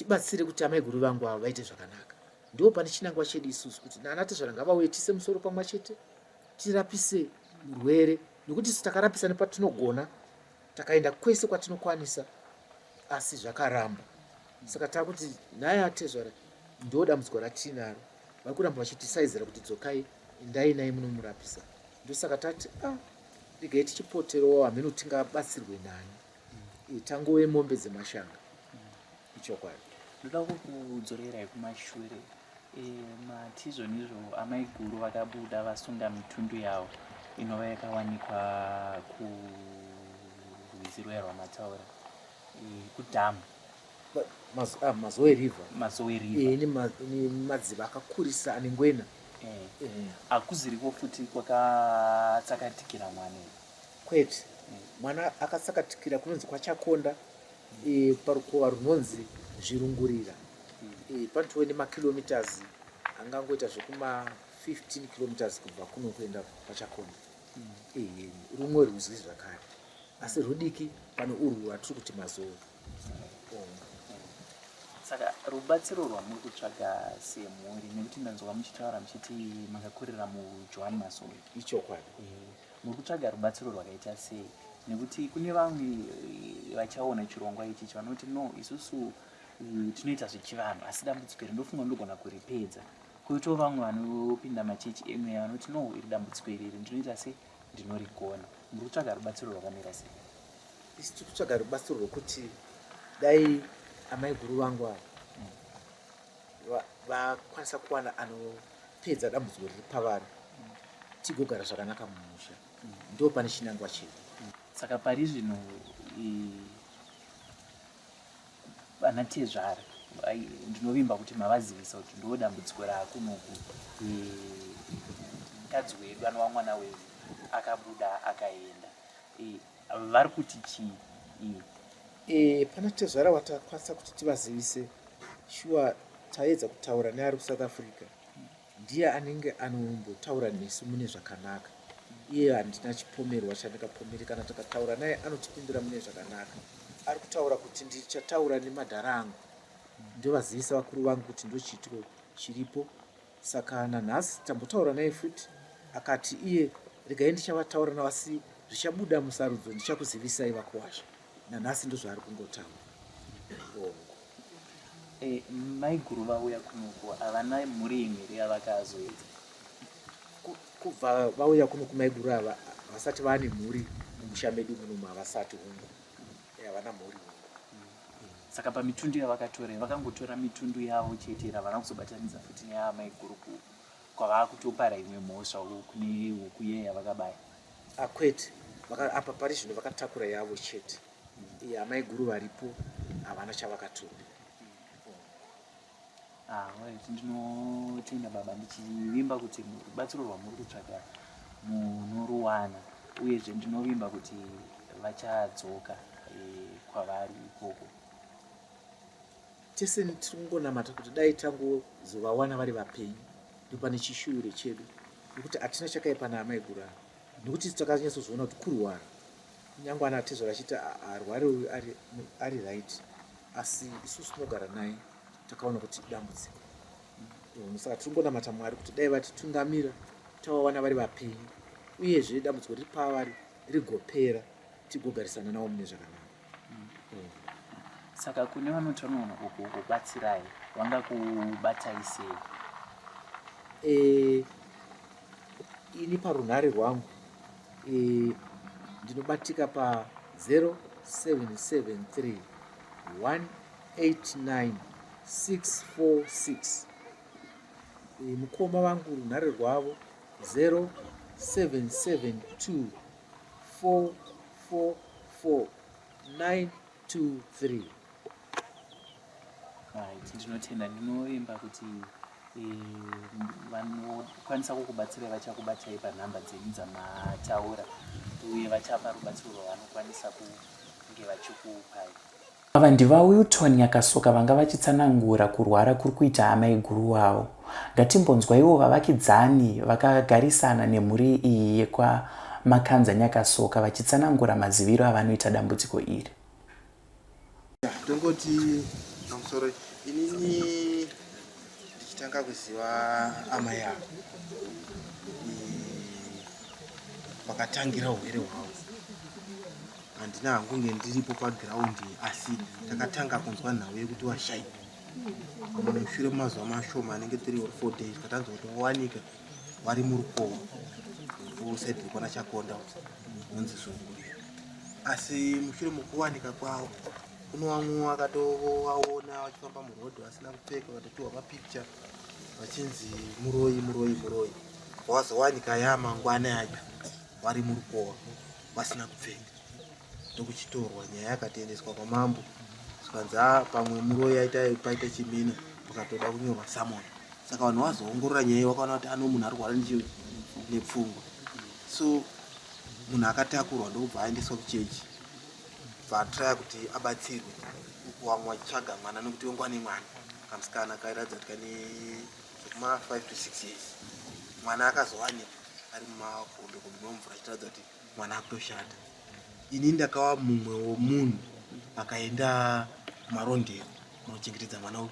tibatsire kuti amaiguru vangu ava vaite zvakanaka. Ndipo pane chinangwa chedu isusu kuti nana tezvara ngavauye tiise musoro pamwe chete tirapise murwere nekuti isu takarapisa nepatinogona takaenda kwese kwatinokwanisa asi zvakaramba. Saka takuti nhai atezvara ndo dambudziko ratinaro vari kuramba vachitisaizira kuti dzokai endai naye munomurapisa. Ndosaka tati ah regai tichipoterowo hameno tingabatsirwe nani mm. Tangove mombe dzemashanga mm. Ichokwadi. Ndoda kukudzorerai kumashure e, mati izvonizvo amaiguru vakabuda vasunga mitundu yavo inova yakawanikwa kurwizi rwaya rwamataura e, kudhamu ah, Mazoe River. Mazoe River. E, nemadziva akakurisa ane ngwena. Eh. Eh. Hakuziriko futi kwakatsakatikira mwana here? Kwete. Mwana akatsakatikira kunonzi kwaChakonda e, parukova runonzi Zvirungurira. E, panotove nemakilometers angangoita zvekuma 15 kilometers kubva kuno kuenda kwaChakonda. E, rumwe rwizi zvakare asi rudiki pane urwu rwatiri kuti Mazowe. Saka rubatsiro rwamuri kutsvaga semhuri nekuti ndanzwa muchitaura muchiti makakurira muJohane Masowe. Ichokwadi. Eh, muri kutsvaga rubatsiro rwakaita sei? Nekuti kune vamwe eh, vachaona chirongwa ichi vanoti no isusu eh, tinoita zvechivanhu asi dambudziko iri ndofunga ndogona kuripedza. Koitawo vamwe vanopinda machechi emweya vanoti no iri dambudziko iri iri ndinoita sei ndinorigona. Muri kutsvaga rubatsiro rwakamira sei? Isu tiri kutsvaga rubatsiro rwekuti dai amaiguru vangu ava. Vakwanisa kuwana anopedza dambudziko riri pavari, tigogara zvakanaka mumusha. Ndo pane chinangwa chedu. Saka pari zvino vana tezvara, ndinovimba kuti mavazivisa kuti ndo dambudziko raakunoku. Mukadzi wedu anova mwana wedu akabuda akaenda, vari kuti chii ivo? Pana tezvara watakwanisa kuti tivazivise, shuwa taedza kutaura neari kuSouth Africa, ndiye anenge anombotaura nesu mune zvakanaka. Iye handina chipomerwa chandingapomeri, kana takataura naye anotipindura mune zvakanaka. Ari kutaura kuti ndichataura nemadhara angu, ndovazivisa vakuru vangu kuti ndochiitiko chiripo. Saka nanhasi tambotaura naye futi, akati iye regai ndichavataura navo, asi zvichabuda musarudzo ndichakuzivisai vakuwasha. Nanhasi ndozvaari kungotaura. Hongu. Maiguru vauya kunoku havana mhuri imwe here yavakazoedza? Kubva vauya kuno kumaiguru ava havasati vaane mhuri mumusha medu munomu, havasati, hongu. Havana mhuri, hongu. Saka pamitundu yavakatora, vakangotora mitundu yavo chete here? Havana kuzobatanidza futi neyaamaiguru kwavakutopara imwe mhosva kune huku iye yavakabaya? Akwete, apa pari zvino vakatakura yavo chete. Iye amaiguru varipo havana chavakatora. Alright, ndinotenda baba, ndichivimba kuti rubatsiro rwamuri kutsvaga munoruwana, uyezve ndinovimba kuti vachadzoka kwavari ikoko. Tese tiri kungonamata kuti dai tangozovawana vari vapenyu, ndopane chishuwiro chedu, nekuti hatina chakaipa naamaiguru ava, nekuti takanyatsozoona kuti kurwara, kunyange ana atezvara achiti arware uyu ari right, asi isusu tinogara naye takaona kuti dambudziko. Saka tiri kungonamata Mwari kuti dai vatitungamira tavawana vari vapenyu, uyezve dambudziko riri pavari rigopera, tigogarisana navo mune zvakanaka. Saka kune vanoti vanoona kukubatsirai, vangakubatai sei? Ini parunhare rwangu ndinobatika pa 0773 189 646. Mukoma vangu runhare rwavo 0772 444 923. Right, ndinotenda, ndinovimba kuti vanokwanisa kukubatsirai vachakubatsirai panhamba dzenyu dzamataura, uye vachapa rubatsiro rwavanokwanisa kunge vachikupai. Ava ndiVaWilton Nyakasoka vanga vachitsanangura kurwara kuri kuita amaiguru wavo. Ngatimbonzwaiwo vavakidzani vakagarisana nemhuri iyi yekwaMakanza Nyakasoka vachitsanangura maziviro avanoita dambudziko iri. Tongoti pamusoro, inini ndichitanga kuziva amai ava, pakatangira urwere hwavo handina hangu nge ndiripo pagiraundi, asi takatanga kunzwa nhau yekuti washaika mushure memazuva mashoma anenge 3 or 4 days, tatanzwa kuti wawanika vari murukowa kusaidi rekwana Chakonda unonzi Zunguri. Asi mushure mekuwanika kwavo, kuno vamwe vakatovaona vachifamba murodhi vasina kupfeka, vakatopiwa mapicture vachinzi muroyi, muroyi, muroyi. Wazowanika yamangwana yacho vari murukowa vasina kupfeka, ndokuchitorwa nyaya yakatoendeswa kwamambo, zvikanzi a pamwe muroyi aita paita chimina, pakatoda kunyorwa summon. Saka vanhu vazoongorora nyaya iyi vakaona kuti ano munhu ari kurwara nepfungwa. So munhu akatakurwa ndokubva aendeswa kuchechi, bva atraya kuti abatsirwe, uku vamwe vachitsvaga mwana nekuti wengwa nemwana kamusikana kairatidza kuti kane zvekuma 5 to 6 years. Mwana akazowanikwa ari mumakombe kombe memvura, achitaridza kuti mwana akutoshata. Ini ndakava mumwe womunhu akaenda kuMarondera kunochengetedza mwana uyu,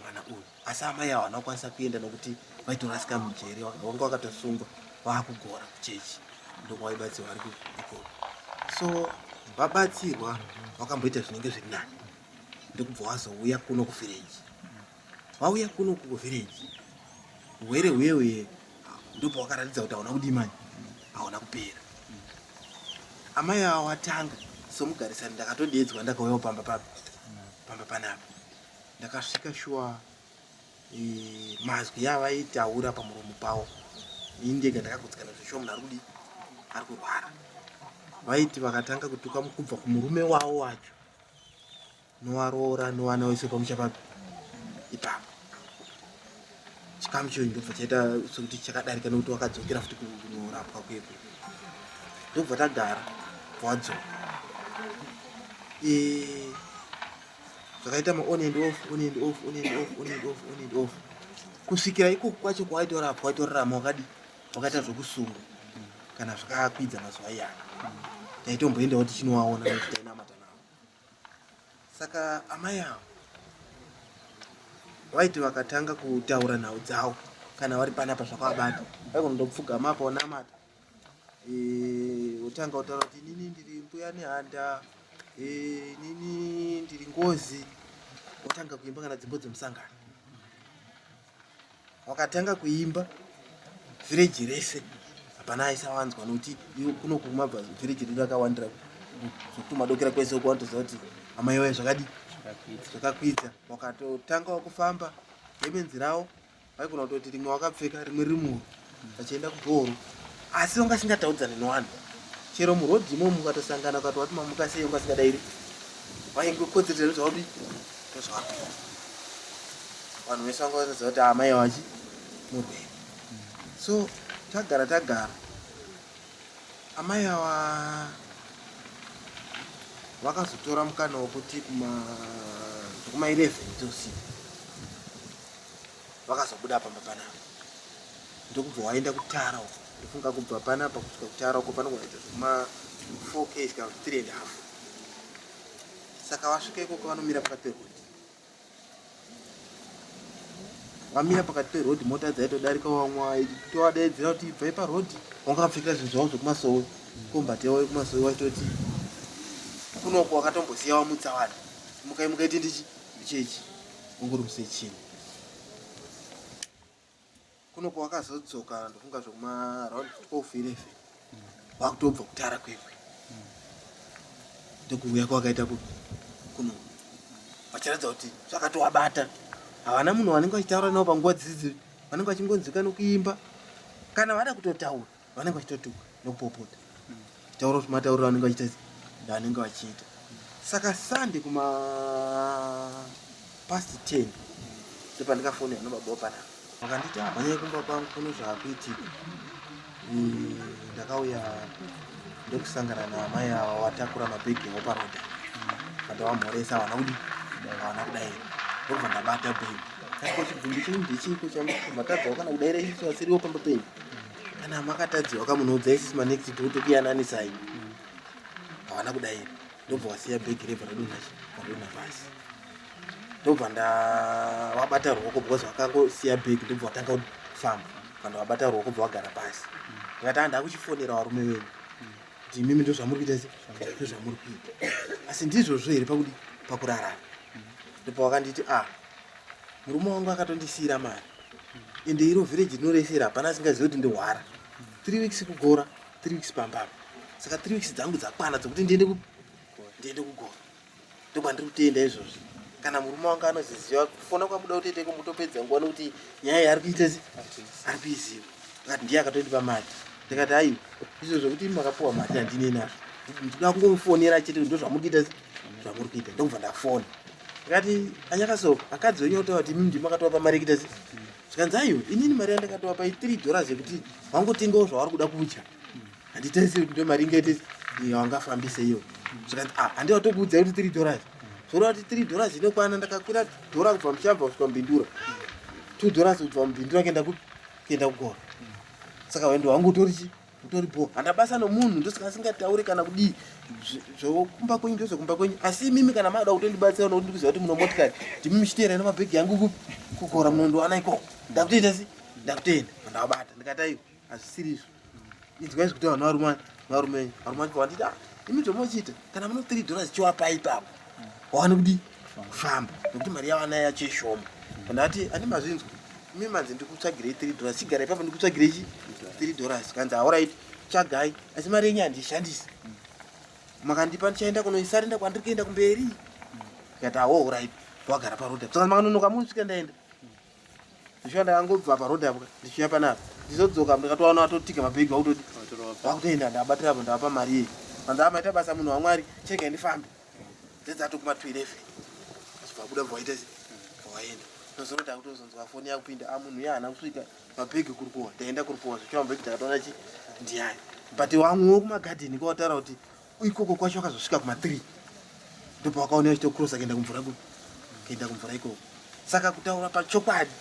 mwana uyu. Asi amai avo havana kukwanisa kuenda nokuti vaitorasika mujeri, vanga vakatosungwa vaakugora kuchechi, ndokwavaibatsirwa vari ikoko. So vabatsirwa vakamboita zvinenge zviri nani, ndokubva vazouya kuno kuvhireji. Vauya kuno kuvhireji, urwere huye huye ndopawakaratidza kuti hauna kudii mani, hauna kupera. Amai ava watanga somugarisani, ndakatodedzwa, ndakauyawo pamba pamba panapa, ndakasvika shuwa. E, mazwi avaitaura pamuromo pavo ini ndega ndakagutsikana zveshuwa munhu ari kudii ari kurwara vaiti vakatanga kutuka kubva kumurume wavo wacho nowaroora novana wese pamusha papi ipapo chikamu chiyo ndobva chaita sekuti chakadarika nekuti wakadzokera futi kunorapwa kwekwe ndobva tagara bva wadzoka e, zvakaita maon and off on and off on and off on and off on and off kusvikira ikoko kwacho kwawaitorapwa waitorarama wakadi wakaita zvokusungwa kana zvakakwidza mazuva iyana taitomboendawo tichinovaona nekuti tainamata navo saka amai avo vaiti vakatanga kutaura nhau dzavo kana vari panapa zvakavabata vaikonondopfugama apa onamata wotanga kutaura kuti inini ndiri mbuya nehanda inini ndiri ngozi wotanga kuimba kana dzimbo dzemusangano wakatanga kuimba vhireji rese hapana aisawanzwa nokuti kuno kumabva vhireji redu rakawandira zvekutomadokera kwese uko wanotoziva kuti amai vaye zvakadii zvakakwidza wakatotanga wakufamba gemenzi ravo vaigona kutoti rimwe wakapfeka rimwe riri muro vachienda kubhoro asi vanga singataudzane nevanhu chero murodhi imomo mukatosangana ukati wati mamuka sei vanga singadairi vaingokonzerera zvavadi ndozvavari vanhu vese vanga vasaziva kuti amai vachi murwere so tagara tagara amai ava vakazotora mukana wekuti kuma zvekuma 11 dzeusiku vakazobuda pamba panapa ndokubva waenda kutara uko ndofunga kubva panapa kusvika kutara uko panogona kuita zvekuma 4 ks kana kuti 3 and half saka vasvika ikoko vanomira pakati perodhi vamira pakati perodhi mota dzaitodarika vamwe tovadaidzira kuti ibvai parodhi wanga vapfekera zvinhu zvavo zvekumasowe kombati yavo yekumasowe waitoti kunoko wakatombosiya wamutsa vanhu mukai mukaite ndichi ndichechi ungori musechini kuno kwakazodzoka ndofunga zvekuma round 12 11 wakutobva kutara kwekwe ndokuuya kwakaita kuno vachiratidza kuti zvakatovabata havana munhu vanenge vachitaura navo panguva dzidzi vanenge vachingonzwika nokuimba kana vada kutotaura vanenge vachitotuka nokupopota taura kuti matauriro anenge vachiita vanenge vachiita saka sunday kuma past 10 ndopandikafonera nobaba panapa vakanditi mhanyai kumba kwangu kuno zvaakuitika ndakauya ndokusangana naamai ava watakura mabhegi avo paroda vandavamhoresa havana kudi havana kudaira ndobva ndabata bhegi ko chibvumbi chenyu ndechiiko chamatadzawo kana kudaira isusu vasiriwo pamba penyu kana makatadziwa kamunoudza isusu manext door tokuyananisai havana kudaira ndobva wasiya bhegi rebva radonha radonha pasi ndobva ndavabata ruoko because vakangosiya bhegi ndobva watanga kufamba vandavabata ruoko bva wagara pasi ndikati ah ndakuchifonera varume venyu kuti imimi ndo zvamuri kuita se ndo zvamuri kuita asi ndizvozvo here pakudi pakurarama ndipo wakanditi ah murume wangu akatondisiira mari ende iro village rinoresera hapana asingazivi kuti ndihwara three weeks kugora three weeks pambapa saka three weeks dzangu dzakwana dzekuti ndiende ndiende kugora ndokwandiri kutenda izvozvi kana murume wangu anoziziva kufona kwamuda kutoita iko mutopedza nguva nokuti nyaya yaari kuita se ari kuiziva akati ndiye akatondipa mari ndikati aiwa izvo zvekuti makapiwa mari handinei nazvo ndinoda kungomufonera chete ndo zvamuri kuita zvamuri kuita ndokubva ndafona ndikati anyakasoko akadzi wenyu otaura kuti imimi ndimi makatovapa mari yekuita se zvikanzi aiwa inini mari yandakatovapa i three dollars yekuti wangotengawo zvavari kuda kudya handitarise kuti ndo mari ingaite yawangafambise iyo zvikanzi ah handi watokuudzai kuti three dollars zvoreva kuti three dollars inokwana ndakakwira dhora kubva mushamva kusvika mubindura two dollars kubva mubindura kuenda kuenda kugora saka wendo wangu utori chi utori bho handa basa nomunhu ndosaka asingatauri kana kudii zvokumba kwenyu ndozvekumba kwenyu asi imimi kana makuda kutondibatsira nokuti ndikuziva kuti muno motikari ndimi muchiteera nemabhegi yangu kugora munondiwana ikoko ndakutoita si ndakutoenda ndavabata ndikati aiwa hazvisiri izvo inzwai zvikuti vanhu varume varume varume vacho vanditi ah imi zvamochiita kana muno three dollars chiwapai ipapo wawane kudii kufamba nekuti mari yavana yacho ishoma ndati andi mazvinzwa imi manzi ndikutsvagirei three dollars chigara ipapo ndikutsvagirei chi three dollars kanzi aorit tsvagai asi mari yenyu handishandisi makandipa ndichaenda kunoisarenda kwandiri kuenda kumberi ndikati awo orit wagara paroad saka makanonoka munosvika ndaenda. Zvishuwa ndakangobva paroad apo ndichiuya panapa ndizodzoka ndikatowana vatotiga mabhegi vakutoti vakutoenda ndabatira apo ndavapa mari iyi vanzi amaita basa munhu wamwari chega ndifambe dzedzatokuma 211 achibva abuda bva waita waenda ndozoti ndakutozonzwa foni yakupinda a ah, munhu uya haana kusvika mabhegi kuri kuwa ndaenda kuri kuwa zvichiwa mabhegi takatoona chi ndiyani but wamwewo kumagadheni kwawataura kuti ikoko kwacho akazosvika kuma 3 ndopawakaona achitokrosa kuenda kumvura ku kuenda kumvura ikoko saka kutaura pachokwadi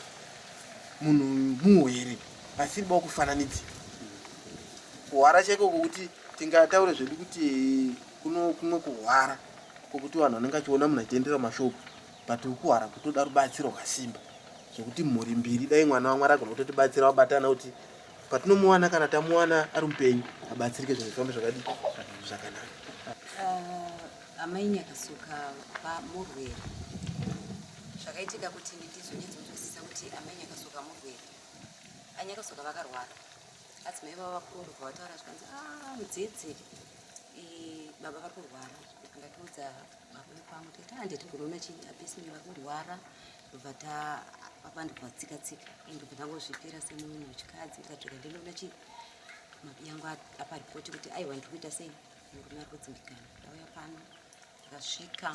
munhu muhwere asiri ba kufananidzira kuhwara chaiko kokuti tingataure zvedu kuti kuno kumwe kuhwara kokuti vanhu vanenge achiona munhu achiendera mashopu but ukuhwara kutoda rubatsiro rwasimba zvekuti mhuri mbiri dai mwana wamwari agona kutotibatsira wabatana kuti patinomuwana kana tamuwana ari mupenyu abatsirike zvinhu zvifambe zvakadii zvakanaka. Uh, amai Nyakasuka murwere zvakaitika kuti ndizonyatsonzwisisa kuti amai Nyakasuka murwere anyakasuka vakarwara adzimai vavo vakuru ndobva vataura zvikanzi ah, mudzidzi baba vari kurwara ndatiudza baba vekwangu tikati ah, ndeti kunoona chii apesi vari kurwara ndobva ta baba ndobva tsika tsika ndobva ndangozvipira semunhu wechikadzi ndikatsveka ndinoona chii mabiyangu apa ripoti kuti aiwa ndiri kuita sei murume ari kudzimbikana ndauya pano ndakasvika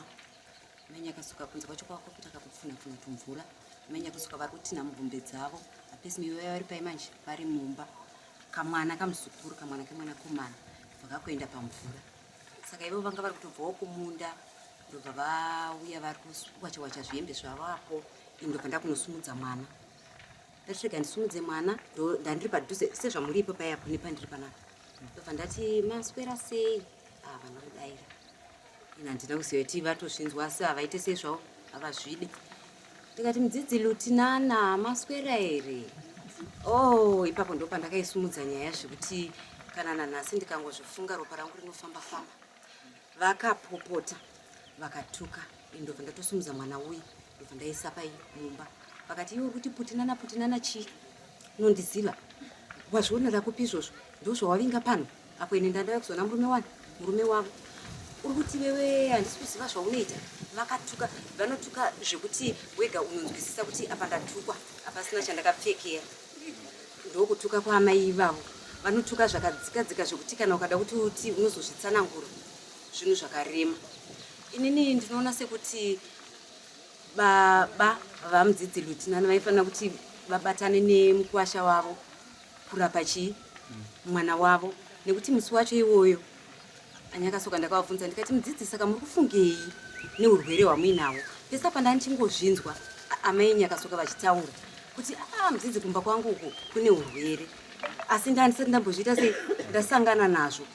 mai nyakasuka kunze kwacho kwako kuita kakupfuna pfuna tumvura mai nyakasuka vari kutinha muhombe dzavo apesi miyoya vari pai manje vari mumba kamwana kamuzukuru kamwana kemwanakomana ndobva kakuenda pamvura saka ivo vanga vari kutobvawo kumunda ndobva vauya vari kuwacha wacha zvihembe zvavo apo ini ndobva ndakunosumudza mwana ndati ndisumudze mwana ndandiri padhuze sezvamuri ipo paya apo nepandiri panapa ndobva ndati maswera sei ah, vana kudaira ini handina kuziva kuti vatozvinzwa asi havaite sei zvavo havazvide ndikati mudzidzi lutinana maswera here oh ipapo ndopandakaisumudza nyaya zvekuti kana nanhasi ndikangozvifunga ropa rangu rinofamba famba Vakapopota vakatuka ini ndobva ndatosumudza mwana uye ndobva ndaisa pai mumba vakati iwe uri kuti putinana putinana chii unondiziva wazvionera kupi izvozvo ndozvawavinga pano apo ini ndandauya kuzoona murume wani murume wavo uri kuti wewe handisi kuziva zvaunoita vakatuka vanotuka zvekuti wega unonzwisisa kuti apa ndatukwa apasina chandakapfekera Ndokutuka kwaamai ivavo. Vanotuka zvakadzika dzika zvekuti kana ukada kuti uti unozozvitsanangura zvinhu zvakarema. Inini ndinoona sekuti baba vamudzidzi Lutinana vaifanira kuti vabatane nemukuwasha wavo kurapa chii mwana wavo nekuti musi wacho iwoyo Anyakasoka ndakavabvunza ndikati mudzidzi saka muri kufungei neurwere hwamuinahwo pese apa ndandichingozvinzwa amai Nyakasoka vachitaura kuti a ah, mudzidzi kumba kwangu uku kune urwere asi ndandisati ndambozviita sei ndasangana nazvo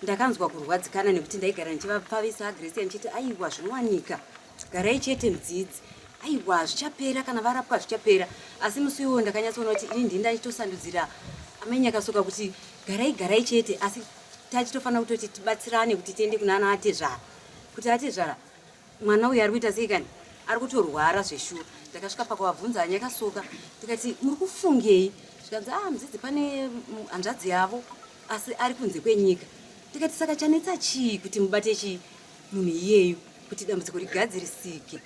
ndakanzwa kurwadzikana nekuti ndaigara ndichivapfavisa agresia ndichiti aiwa zvinowanika garai chete mudzidzi aiwa zvichapera kana varapwa zvichapera asi musi iwoyo ndakanyatsoona kuti ini ndini ndachitosandudzira amai Nyakasoka kuti garai garai chete asi tachitofanira kutoti tibatsirane kuti tiende kuna ana atezvara kuti atezvara mwana uyu ari kuita sei kani ari kutorwara zveshuwa ndakasvika pakuvabvunza anyakasoka ndikati muri kufungei zvikanzi ah mudzidzi pane hanzvadzi yavo asi ari kunze kwenyika ndikati saka chanetsa chii kuti mubate chii munhu iyeyu kuti dambudziko rigadzirisike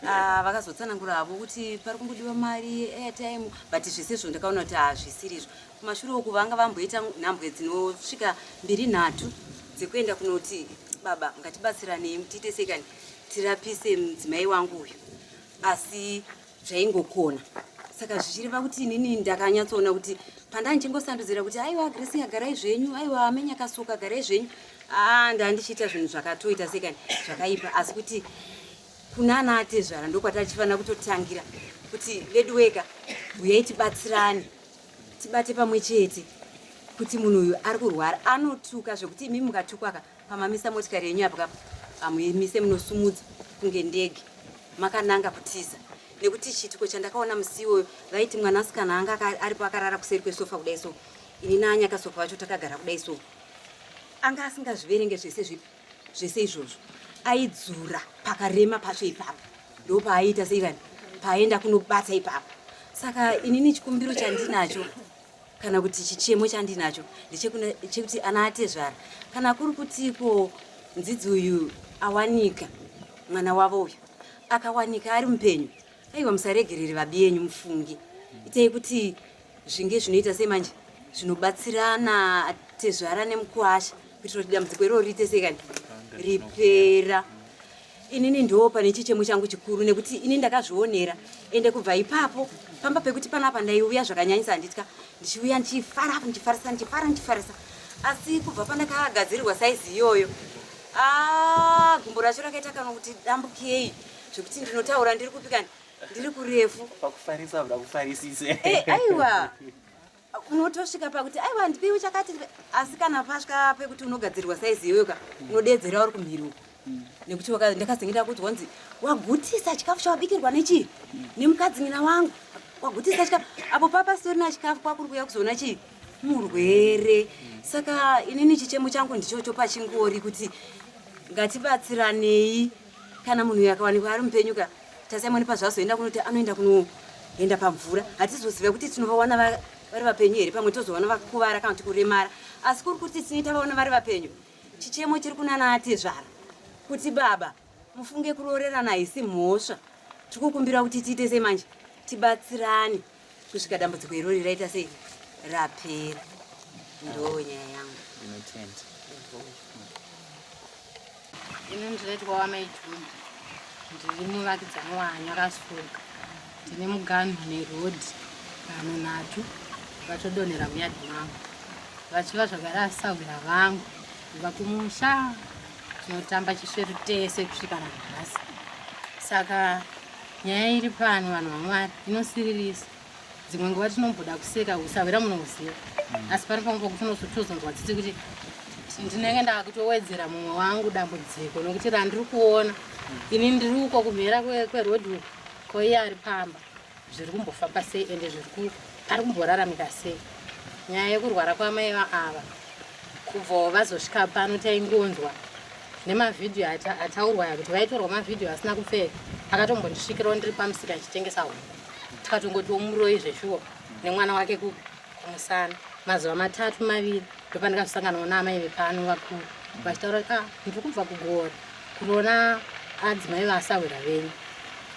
ah, vakazotsanangura havo kuti pari kungodiwa mari airtime but zvese izvo ndakaona kuti hazvisiri izvo Kumashure uku vanga vamboita nhambwe dzinosvika mbiri nhatu dzekuenda kunoti baba ngatibatsiranei tiite sei kani tirapise mudzimai wangu uyu asi zvaingokona saka zvichireva kuti inini ndakanyatsoona kuti pandandichingosandudzira kuti aiwa grace garai zvenyu aiwa amenya kasuka garai zvenyu aa ndandichiita zvinhu zvakatoita sei kani zvakaipa asi kuti kunana atezvara ndokwatachifanira kutotangira kuti vedu weka huyai tibatsirane tibate pamwe chete kuti munhu uyu ari kurwara anotuka zvekuti imi mukatukwa ka pamamisa motikari yenyu apo kapa hamuimise munosumudza kunge ndege makananga kutiza nekuti chiitiko chandakaona musi iwoyo vaiti mwanasikana anga aripo akarara kuseri kwesofa kudai so ini naanyakasofa vacho takagara kudai so anga asingazviverenge zvese zvipi zvese izvozvo aidzura pakarema pacho ipapo ndopaaiita sei kani paaenda kunobata ipapo saka inini chikumbiro chandinacho kana kuti chichemo chandinacho ndechekuti ana atezvara kana kuri kutiko nzidzi uyu awanika mwana wavo uyu akawanika ari mupenyu aiwa musaregerere vabi yenyu mufunge. Itai kuti zvinge zvinoita sei manje zvinobatsirana tezvara nemukwasha kuitira kuti dambudziko iroro riite sei kani ripera. Inini ndo pane chichemo changu chikuru nekuti ini ndakazvionera ende kubva ipapo pamba pekuti panapa ndaiuya zvakanyanyisa handitya ndichiuya ndichifara ndichifarisa ndichifara ndichifarisa asi kubva pandakagadzirirwa saizi iyoyo ah, gumbo racho rakaita kana kuti dambukei zvekuti ndinotaura ndiri kupi kani ndiri kurefu pakufarisa uda kufarisise eh, aiwa unotosvika pakuti aiwa ndipiwe chakati asi kana pasvika pekuti unogadzirwa saizi iyoyo ka unodeedzera uri kumhiri uko nekuti ndakazenge ndakuti wanzi wagutisa chikafu chawabikirwa nechii nemukadzi nyina wangu wagutisa chikafu apo papasitorina chikafu kwakuri kuuya kuzoona chii murwere saka inini chichemo changu ndichocho pachingori kuti ngatibatsiranei kana munhu uyu akawanikwa ari mupenyu ka tasaimoni pazvazoenda kunoti anoenda kunoenda pamvura hatizoziva kuti tinovawana vari vapenyu here pamwe tozowana vakuvara kana kuti kuremara asi kuri kuti tinoita vaona vari vapenyu chichemo chiri kunana atezvara kuti baba mufunge kuroorerana haisi mhosva tiri kukumbira kuti tiite sei manje tibatsirane kusvika dambudziko irori raita sei rapera ndo nyaya yangu ndinotenda Ini ndinoitwa wamai Jumbi, ndiri muvakidzani waNyakasuka. Ndine muganhu neroad vanhu nhatu vatodonhera muyadhi mangu vachiva zvagara asahwira vangu kubva kumusha tinotamba chisveru tese kusvika nanhasi. Saka nyaya iri pano vanhu vaMwari inosiririsa. Dzimwe nguva tinomboda kuseka usahwira munohuziva asi pane pamwe pokuti unozotozonzwa tsitsi kuti ndinenge ndakutowedzera mumwe wangu dambudziko nokuti randiri kuona ini ndiri uko kumhera kweroad uko ko iye ari pamba zviri kumbofamba sei ende zviri pari kumboraramika sei nyaya yekurwara kwamai ava kubvawo vazosvika pano taingonzwa nemavhidhiyo ataurwa aya kuti vaitorwa mavhidhiyo asina kupfeka akatombondisvikirawo ndiri pamusika ndichitengesa huku tikatongotiwo muroyi zveshuwa nemwana wake kupi kumusana mazuva matatu maviri ndopandikazosanganawo naamai vepano vakuru vachitaura kuti ah ndiri kubva kugora kunoona adzimai vasahwira venyu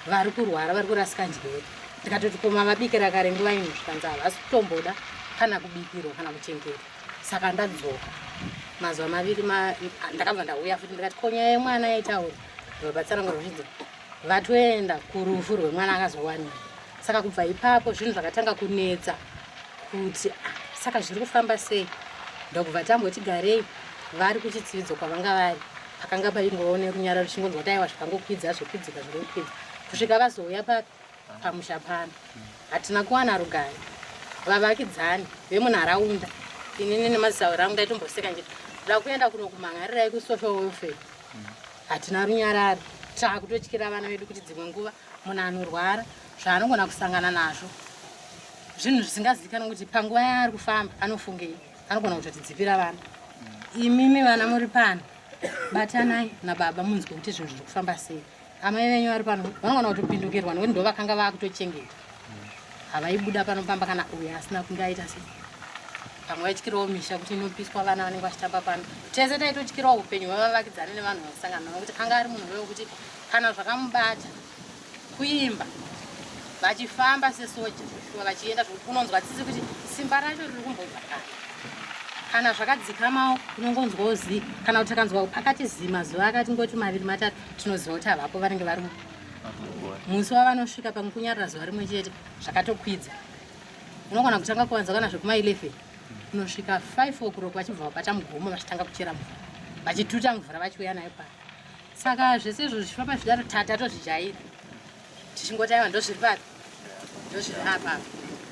vari kurwara vari kurasika njere ndikatoti koma vabikira kare nguva ino zvikanzi havasi kutomboda kana kubikirwa kana kuchengetwa saka ndadzoka mazuva maviri ndakabva ndauya futi ndikati ko nyaya yemwana yaitaura vabatsanangura vachinzi vatoenda kurufu rwemwana akazowanikwa saka kubva ipapo zvinhu zvakatanga kunetsa kuti ah, saka zviri kufamba sei ndokubva tamboti garei vari kuchitsividzo kwavanga vari pakanga paingovawo nerunyararo chingonzwa kuti aiwa zvakangokwidza zvokwidzika zvingokwidza kusvika vazouya pamusha pano hatina kuwana rugare vavakidzani vemunharaunda inini nemazisauro angu ndaitomboseka njiti ndoda kuenda kuno kumhan'arirai kusocial welfare hatina runyararo taakutotyira vana vedu kuti dzimwe nguva munhu anorwara zvaanogona kusangana nazvo zvinhu zvisingazivikanwa kuti panguva yaari kufamba anofungei anogona kutotidzipira vana imimi vana muri pano batanai nababa munzwe kuti zvinhu zviri kufamba sei amai venyu vari pano vanogona kutopindukirwa nekuti ndo vakanga vakutochengeta havaibuda pano pamba kana uyo asina kunge aita sei pamwe vaityirawo misha kuti inopiswa vana vanenge vachitamba pano tese taitotyirawo upenyu hwevavakidzani nevanhu vaisangana navo kuti anga ari munhu wekuti kana zvakamubata kuimba vachifamba sesoja zveshuwa vachienda zvekuti unonzwa tsitsi kuti simba racho riri kumbobva kani kana zvakadzikamawo unongonzwawo zii kana kuti takanzwa pakati zii mazuva akati ngoti maviri matatu tinoziva kuti havapo vanenge vari musi wavanosvika pamwe kunyarira zuva rimwe chete zvakatokwidza unogona kutanga kuwanza kana zvekuma 11 unosvika 5 o'clock vachibva vabata mugomo vachitanga kuchera mvura vachituta mvura vachiuya nayo pano saka zvese izvo zvichifamba zvidaro tata tozvijaira tichingoti aiwa ndozviri papi ndozviri apa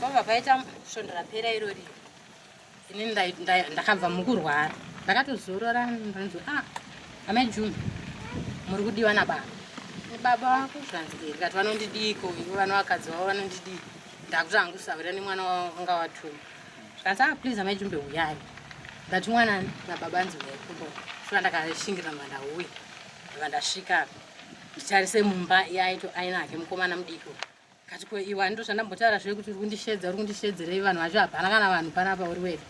pabva paita svondo rapera irori ini ndakabva mukurwara ndakatozorora ndanzi ah amai june muri kudiwa nababa baba wako zvanzi eh, ndikati vanondidiiko ivo vana vakadzi vavo vanondidii ndakuti hangu kusahwira nemwana wavo vanga vatuma zvikanzi ah please amai jumbe huyai ndati mwana nababa anzi huyai kumba shuwa ndakashingirira mva ndauya ndobva ndasvika nditarise mumba yaito ainake mukomana mudiki kati ko iwe ndo zvandambotaura zve kuti uri kundishedza uri kundishedzerei vanhu vacho hapana kana vanhu panapa uri wega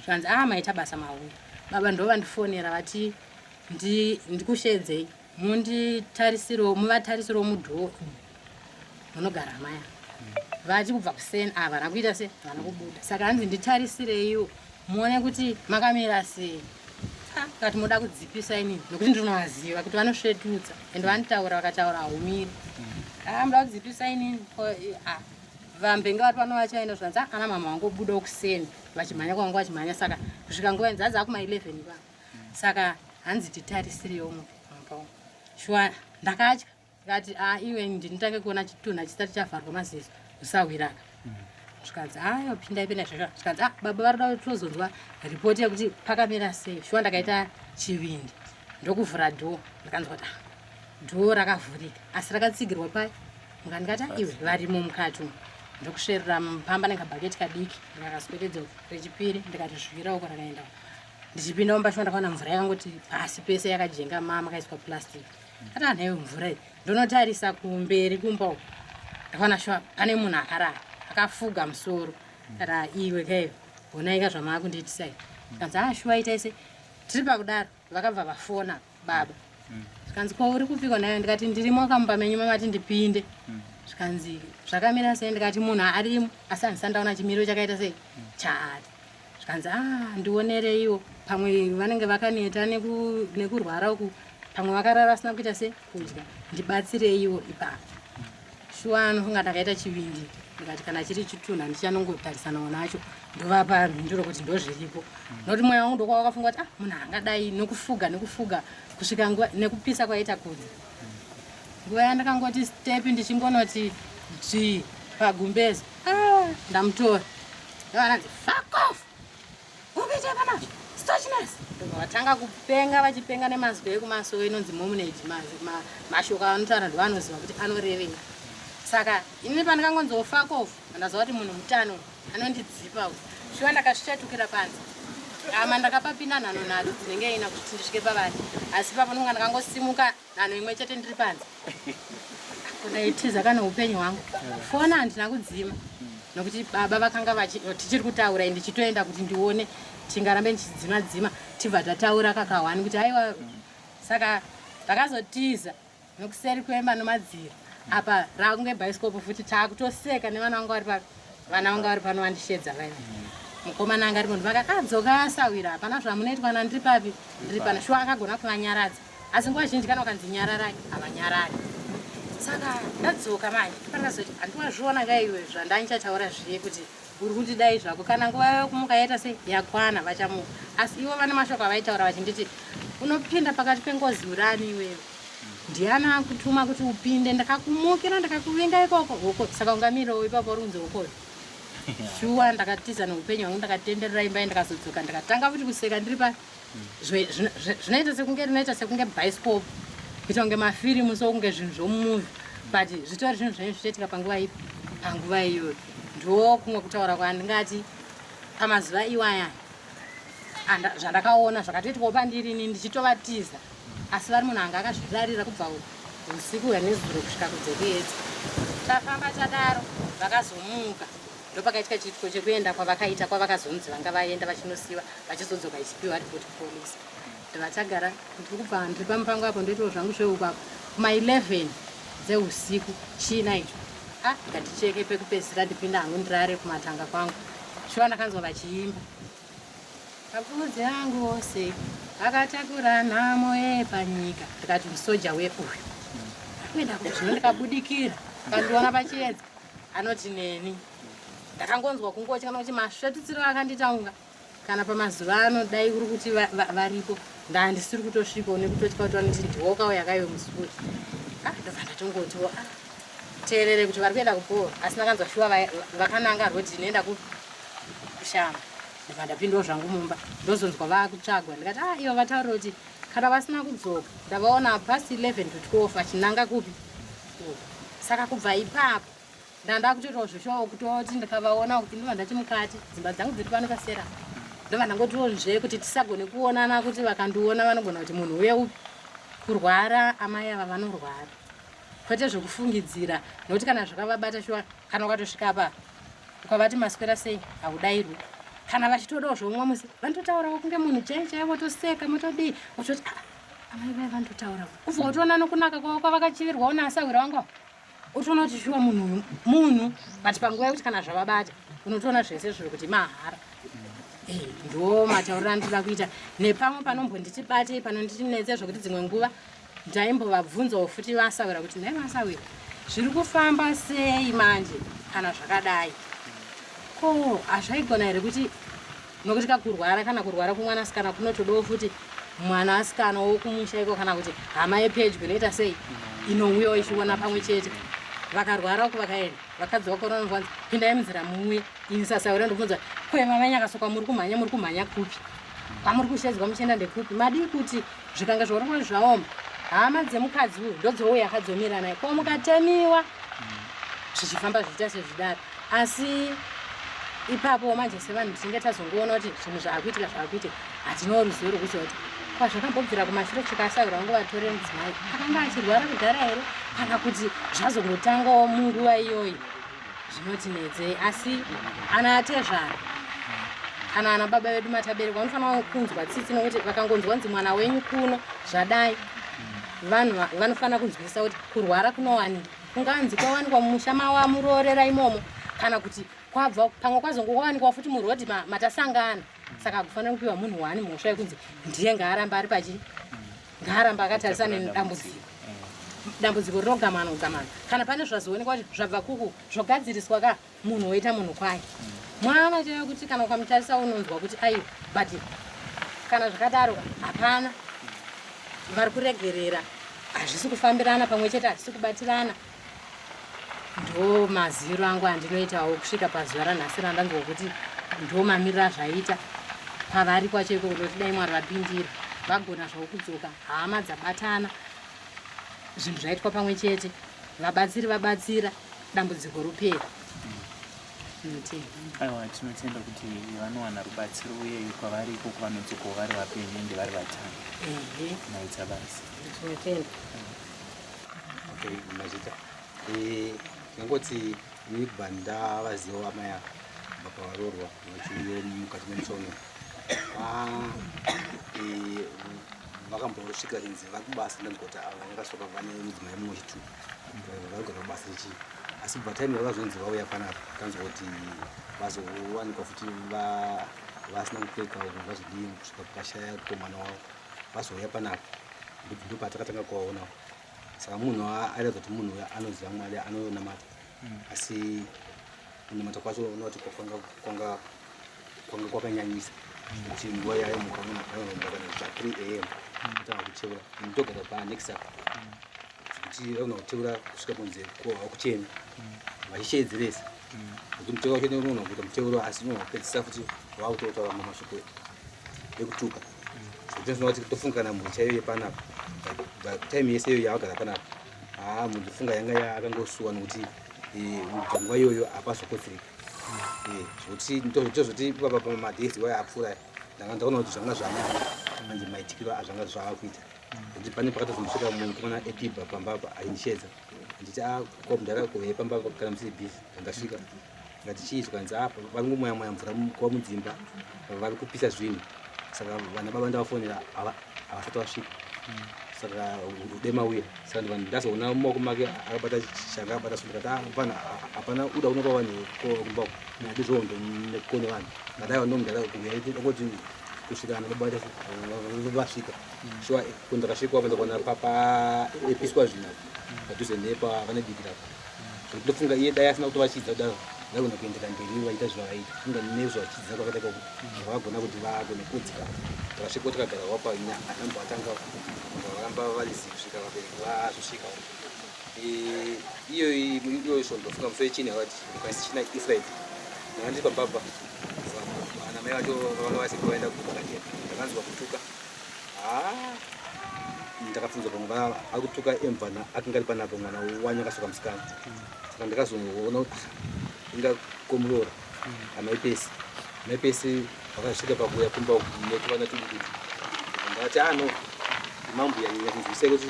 zvanzi ah maita basa mauya baba ndo vandifonera vati ndikushedzei munditarisiro muvatariserewo mudhoo umu munogara maya. Vati kubva kuseni havana kuita se havana kubuda. Saka hanzi nditarisireiwo muone kuti makamira sei. Kati moda kudzipisa inini nokuti ndinovaziva kuti vanosvetudza and vanotaura vakataura haumiri. Ah, muda kudzipisa inini ah. Vambenge vari pano vachaenda zvanzi ah, ana mama vangobudawo kuseni vachimhanya kwavanga vachimhanya saka kusvika nguva inzi hanzi akuma 11 ipapo. Saka hanzi titarisireiwo mumba umu. Shuwa ndakatya Ndikati ah iwe ndinitange kuona chitunha chisati chavharwa maziso usahwiraka. Zvikanzi ayo pindai pindai zvazvo. Zvikanzi ah baba vari kuda tozonzwa report yekuti pakamira sei. Shuwa ndakaita chivindi ndokuvhura door ndakanzwa kuti ah door rakavhurika asi rakatsigirwa pai mukandikati ah, iwe varimo mukati umu ndokusverera mupamba nekabhaketi kadiki ndikakaswededza rechipiri ndikati zvira uko rakaenda ndichipinda mumba shuwa ndakaona mvura yakangoti pasi pese yakajenga ma makaiswa plastic ati anhaiwe mvura iyi ndonotarisa kumberi kumba uko ndakaona shuwa pane munhu akarara akafuga musoro ati iwe kaiwe honaika zvamaakundiitisai kanzi a shuwa itai sei tiri pakudaro vakabva vafona baba zvikanzi ko uri kupiko nayo ndikati ndirimo kamumba menyu mamati ndipinde zvikanzi zvakamira sei ndikati munhu arimo asi handisati ndaona chimiro chakaita sei chaari zvikanzi ah ndionereiwo pamwe vanenge vakaneta nekurwara uku pamwe vakarara vasina kuita se kudya ndibatsireiwo ipapo shuwa anofunga ndakaita chivindi ndikati kana chiri chitunha ndichanongotarisanawo nacho ndovapa mhinduro kuti ndozviripo nokuti mweya wangu ndokwawakafunga kuti ah munhu angadai nokufuga nekufuga kusvika nguva nekupisa kwaita kunze nguva yandakangoti step ndichingonoti dzvii pagumbezi ah, ndamutora Vananzi fuck off. Ukuita pana stochness. Vatanga kupenga vachipenga nemazwi ekumasowe inonzi momunage mashoko avanotaura ndovanoziva kuti anorevei. Saka ini pandakangonzi fuck off ndaziva kuti munhu mutano anondidzipa uyu. Shuwa ndakasvetukira panze. Ama ndakapapinda nhanho nhatu dzinenge ina kuti ndisvike pavari. Asi ipapo ndinonga ndakangosimuka nhanho imwe chete ndiri panze ndaitiza kana upenyu hwangu foni handina kudzima nokuti baba vakanga tichiri kutaura ndichitoenda kuti ndione tingarambe ndichidzima dzima tibva tataura kakahwani kuti aiwa saka ndakazotiza nokuseri kwemba nomadziro apa rakunge bhaisikopo futi taakutoseka nevana vanga vari papi vana vanga vari pano vandishedza vaya mukomana anga aripo ndivakati adzoka asawira hapana zvamunoitwa na ndiri papi ndiri pano shuwa akagona kuvanyaradza asi nguva zhinji kana ukanzi nyararai havanyarari saka ndadzoka manje ndakazoti handiwazviona ka iwe zvandandichataura zviye kuti uri kundidai zvako kana nguva yokumuka yaita sei yakwana vachamuka asi ivo vane mashoko avaitaura vachinditi unopinda pakati pengozi urani iwewe ndiani akutuma kuti upinde ndakakumukira ndakakuvinga ikoko hoko saka ungamirawo ipapo uri kunzi hokoyo shuwa ndakatiza neupenyu hwangu ndakatenderera imba ndakazodzoka ndakatanga futi kuseka ndiri pa zvinoita sekunge rinoita sekunge bioscope kuita kunge mafirimu so kunge zvinhu zvomumovie but zvitori zvinhu zvenyu zvichaitika panguva ipi panguva iyoyo ndo kumwe kutaura kwandingati pamazuva iwaya zvandakaona zvakatoitwawo pandiri ini ndichitovatiza asi vari munhu anga akazvirarira kubva usiku hwenezuro kusvika kunze kuedza tafamba tadaro vakazomuka Ndopakaitika chiitiko chekuenda kwavakaita kwavakazonzi vanga vaenda vachinosiwa vachizodzoka ichipiwa report kupolice. Ndobva tagara ndiri kubva ndiri pamupango apo ndoitawo zvangu zvehuku apo kuma 11 dzeusiku china icho ah ngaticheke pekupedzisira ndipinda hangu ndirare kumatanga kwangu shuwa ndakanzwa vachiimba mapfudzi angu ose akatakura nhamo yepanyika ndikati musoja weuyu akuenda kuzvino ndikabudikira akandiona pachiedza anoti neni ndakangonzwa kungotya nokuti masvetutsiro akandiita unga kana pamazuva ano dai kuri kuti varipo ndandisiri kutosvikawo nekutotya kuti vanoti ndiwoka uyo akaiwe muzukuru ah, ndobva ndatongotiwo ah, teerere kuti vari kuenda kubhoo asi ndakanzwa shuwa vakananga rodi inoenda kushamba ndobva ndapindawo zvangu mumba ndozonzwa vakutsvagwa ndikati ah ivo vataurira kuti kana vasina kudzoka ndavaona past 11 to 12 vachinanga kupi saka kubva ipapo ndandakutoitawo zveshuwa kutoti ndikavaona kuti ndova ndati mukati dzimba dzangu dziri pano pasera ndova ndangotiwo nzve kuti tisagone kuonana kuti vakandiona vanogona kuti munhu uye upi kurwara amai ava vanorwara kwete zvekufungidzira nokuti kana zvakavabata shuwa kana ukatosvika apa ukavati maswera sei haudairwi kana vachitodawo zveumwe musi vanototaurawo kunge munhu chai chai votoseka motodii vototi ah, amai vaya vanototaura ubva watoona nokunaka kwavo kwavakachivirwawo naasahwira wangu ava. Utoona kuti shuwa munhu uyu munhu, but panguva yekuti kana zvavabata unotoona zvese zviri kuti mahara. Eh, ndo matauriro andinoda kuita nepamwe panombonditi batei panonditinetse zvekuti dzimwe nguva ndaimbovabvunzawo futi vasawira kuti nhai vasawira zviri kufamba sei manje kana zvakadai ko hazvaigona here kuti nokuti kakurwara kana kurwara kumwanasikana kunotodawo futi mwanasikana wokumusha iko kana kuti hama yepedyo inoita sei inouyawo ichiona pamwe chete vakarwara uko vakaenda vakadzi vakona vanobvanza pindai munzira muuye ini sasaura ndobvunza kwema vanyakasokwa muri kumhanya muri kumhanya kupi kwamuri kushedzwa muchienda ndekupi madii kuti zvikanga zvaonekwa zvaoma hama dzemukadzi uyu ndodzouya akadzomira naye ko mukatemiwa zvichifamba zvichiita sezvidaro asi ipapo manje sevanhu tinenge tazongoona kuti zvinhu zvaakuitika zvaakuitika hatinawo ruzivo rwekuziva kuti kwazvakambobvira kumashure kusvika asahwira vangu vatore mudzimai akanga achirwara kudhara here kana kuti zvazongotangawo munguva iyoyi zvinotinetsei asi ana atezvara kana ana baba vedu matabereki vanofanira kunzwa tsitsi nokuti vakangonzwa nzi mwana wenyu kuno zvadai vanhu vanofanira kunzwisisa kuti kurwara kunowanika kunganzi kwawanikwa mumusha mawamuroorera imomo kana kuti kwabva pamwe kwazongowanikwa futi murodhi matasangana saka akufanira kupiwa munhu wani mhosva yekunzi ndiye ngaaramba ari pachi ngaaramba akatarisana nedambudziko dambudziko rinogamana kugamana kana pane zvazoonekwa kuti zvabva kuku zvogadziriswa ka munhu woita munhu kwaye mwana chaiyo kuti kana ukamutarisa unonzwa kuti aiwa but kana zvakadaro hapana vari kuregerera hazvisi kufambirana pamwe chete hazvisi kubatirana ndo maziviro angu andinoitawo kusvika pazuva ranhasi randanzwa kuti ndo mamiriro azvaita pavari kwacho iko kunoti dai mwari vapindira vagona zvavo kudzoka hama dzabatana zvinhu zvaitwa pamwe chete vabatsiri vabatsira dambudziko ropera aiwa tinotenda kuti vanowana rubatsiro uye kwavari ikoko vanodzokawo vari vapenyu ende vari vatano maita basa tinotenda okay mazvita eh, ndingangoti ini kubva ndavaziva amai ava kubva pavaroorwa vachiuyo mukati memusha uno ah, eh, vakambosvika chinzi vari kubasa ndanzwa kuti ava vakasoka vane mudzimai mumwe chitu varikugara kubasa chii asi kubva time vakazonzi vauya panapa tanzwa kuti vazowanikwa futi vasina kupfeka vazodii kusvika pakashaya komana wavo vazouya panapa ndopatakatanga kuvaonawo saka munhu airatidza kuti munhu uya anoziva mwari anonamata mm. asi kunamata kwacho unoti kwanga kwanga kwanga kwakanyanyisa kuti nguva yayo muka unomuka kana zva 3 am kutanga kuteura ndogara pa next up kuti vaona kuteura kusvika kunze kuchena vachisheedzeresa kuti muteuro wacho unoona kuita muteuro asi unopedzisa futi wakutotaura mashoko ekutuka zvekuti kuti tofunga kana mhuri chaiyo yepanapa time yese iyoyo yavagara panapa haa munhu funga yanga akangosuwa nokuti eh, kubva nguva iyoyo hapazokotsirika eh, zvekuti tozoti ipapa pamadays iwayo apfuura ndanga ndaona kuti zvanga zvanyanya manje maitikiro azvanga zvava kuita kuti pane pakatozondisvika mukomana epibha pamba apa achindishedza anditi a ah, ko mudhara kuve pamba kana musiri busy ndasvika Ndikati chii zvikanzi ah vari kungomwaya mwaya mvura kuva mudzimba vari kupisa zvinhu saka vana baba ndavafonera havasati vasvika saka dema uya saka ndikati ndazoona mumaoko make akabata changa akabata so ndikati ah mfana hapana uda unopa vanhu kumba uku adi zvohondo nekukone vanhu ndati aiwa ndomudhara kuuya ongoti kusvika ana baba vasvika shuwa kundakasvika apa ndakaona papa episwa zvinhu apa padhuze nepa vanobikira apa Ndofunga iye dai asina kutovachidza kudaro vaigona kuendera mberi vaita zvavaiita funga nezvachidza kwakaita ikoko zvavagona kuti vagone kudzika vakasvika tikagara wapa anambo atanga varamba vari zi kusvika vabereki vazosvika eh, iyo iyo svondo funga musi wechina vati ukaisi china ifriday ndanga ndiri pambaba ana mai vacho vanga vasipo vaenda kubakatera ndakanzwa kutuka Ah, ndakabvunza pamwe ari kutuka emvana akanga ari panapa mwana wanyakasuka musikana saka ndakazoona kuti ah, inga komuroora amaipesi maipesi vakasvika pakuuya kumba netuvana tudiki ndakati ano ah, mambuya nyakunzwisai kuti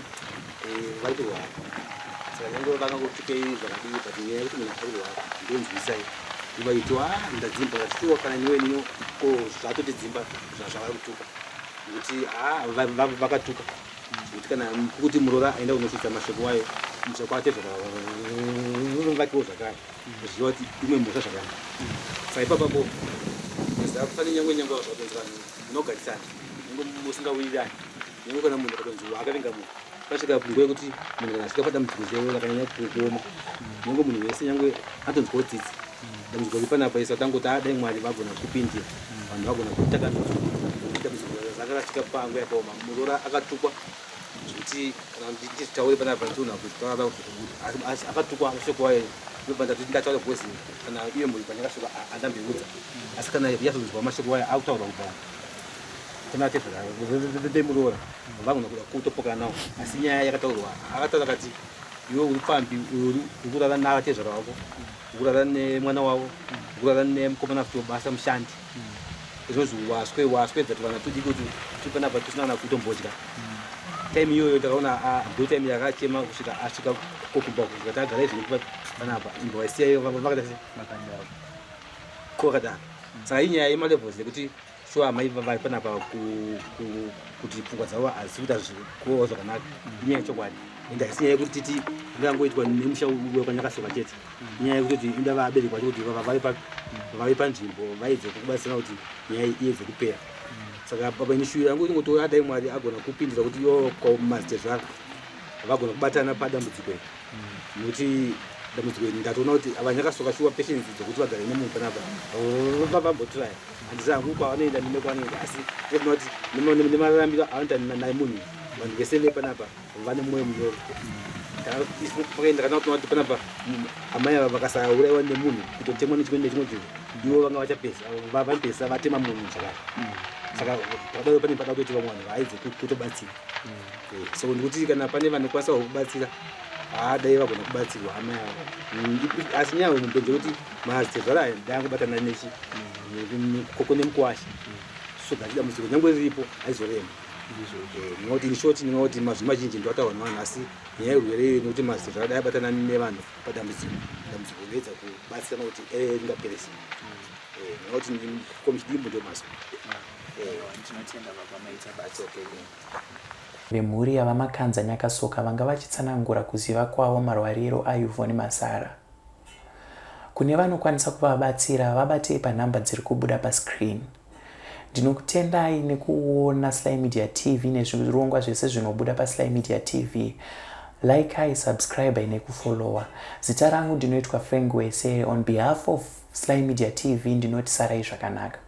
eh, vari kurwara saka nyange vakangotukei zvakadii but nyaya yekuti munhu ari kurwara ndonzwisai ivaiti a ah, ndadzimba shuwa kana niwe nino ko zvatotidzimba zvavari kutuka nekuti haa vakatuka nekuti kana kuti muroora aenda kunosvitsa mashoko wayo kumusha kwatezvara vakewo zvakare zvichiva kuti imwe mhosva zvakare. Saka ipapapo pane nyangwe nyangwe zvatonzi vanhu munogarisana nyangwe musingawirirani nyangwe kana munhu akatonzi akavenga munhu pasvika nguva yekuti munhu kana asvika padambudziko chaivo rakanyanya kuoma nyangwe munhu wese nyangwe atonzwawo tsitsi. Dambudziko riri panapa isu tangoti ah dai Mwari vagona kupindira vanhu vagona kutakanudza nekuti dambudziko ranga rasvika panguva yakaoma muroora akatukwa zvekuti kana nditaure panapa ndiona kuti pakada kuzobuda asi akatukwa mashoko ayo ndobva ndati ndataura because kana iyo mhuri pandakasvika andambiudza asi kana yazonzwa mashoko ayo akutaurwa kubva kuna tezvara vemuroora vagona kuda kutopokana nawo asi nyaya yakataurwa akataura akati iwe uri pfambi uri kurara navatezvara vako Kurara nemwana wavo, kurara nemukomana futi webasa mushandi. Zvinonzi waswe waswe that vana tudiki kuti tiri panapa tusina kana kutombodya. Time iyoyo ndakaona ah, ndo time yakachema kusvika asvika kokumba kusvika tagara izvi panapa imbwa isiya iyo vakaita sei? Ko vakadaro. Saka inyaya yemalevels yekuti shuwa amai vari panapa kuti pfungwa dzavo hadzisi kuita kuva zvakanaka inyaya yechokwadi and haisi nyaya yekuti titi ingangoitwa nemusha wekwanyakasoka chete inyaya yekutoti inda vabereki vacho kuti vave panzvimbo vaedze kubatsirana kuti nyaya iedze kupera. Saka baba ini shuwiro yangu ingoti adai Mwari agona kupindira kuti ivo kwamazitezvara vagona kubatana padambudziko iri nekuti dambudziko iri ndatoona kuti avanyakasoka shuwa patience dzekuti vagare nemunhu panapa vambotiraya handizi hangu kwavanoenda nekwavanoenda asi ndinoona kuti nemararamiro avanoita naye munhu vanhu vese vepanapa vane mwoyo munyoro. Ndakaona kuti panapa amai ava vakasauraiwa nemunhu kutotemwa nechimwe nechimwe chinhu ivo vanga vachapesa vanopesa vatema munhu zvakare. Saka pakadaro pane pada kutoti vamwe vanhu vaedze kutobatsira. So ndikuti kana pane vanokwanisa kubatsira haa dai vagona kubatsirwa amai ava. Asi nyaya hombe ndeyekuti mazitezvara aya dai angobatana nechi koko nemukwasha so that dambudziko nyangwe riripo haizorema. Ndingoti in short ndingoti mazwi mazhinji ndoataurwa nevanhu asi nyaya yerwere iyo nekuti mazitezvara dai abatana nevanhu padambudziko dambudziko rinoedza kubatsirana kuti ringapere sei. Ndingoti komuchidimbu ndo mazwi. Ndinotenda baba maita basa. Vemhuri yaVaMakanza Nyakasoka vanga vachitsanangura kuziva kwavo marwariro aYvonne Masara. Kune vanokwanisa kuvabatsira vabatei panhamba dziri kubuda pascreen. Ndinokutendai nekuona Sly Media TV nezvirongwa zvese zvinobuda paSly Media TV. Likai, subscribe nekufollower. Zita rangu ndinoitwa Frank Wesere on behalf of Sly Media TV ndinoti sarai zvakanaka.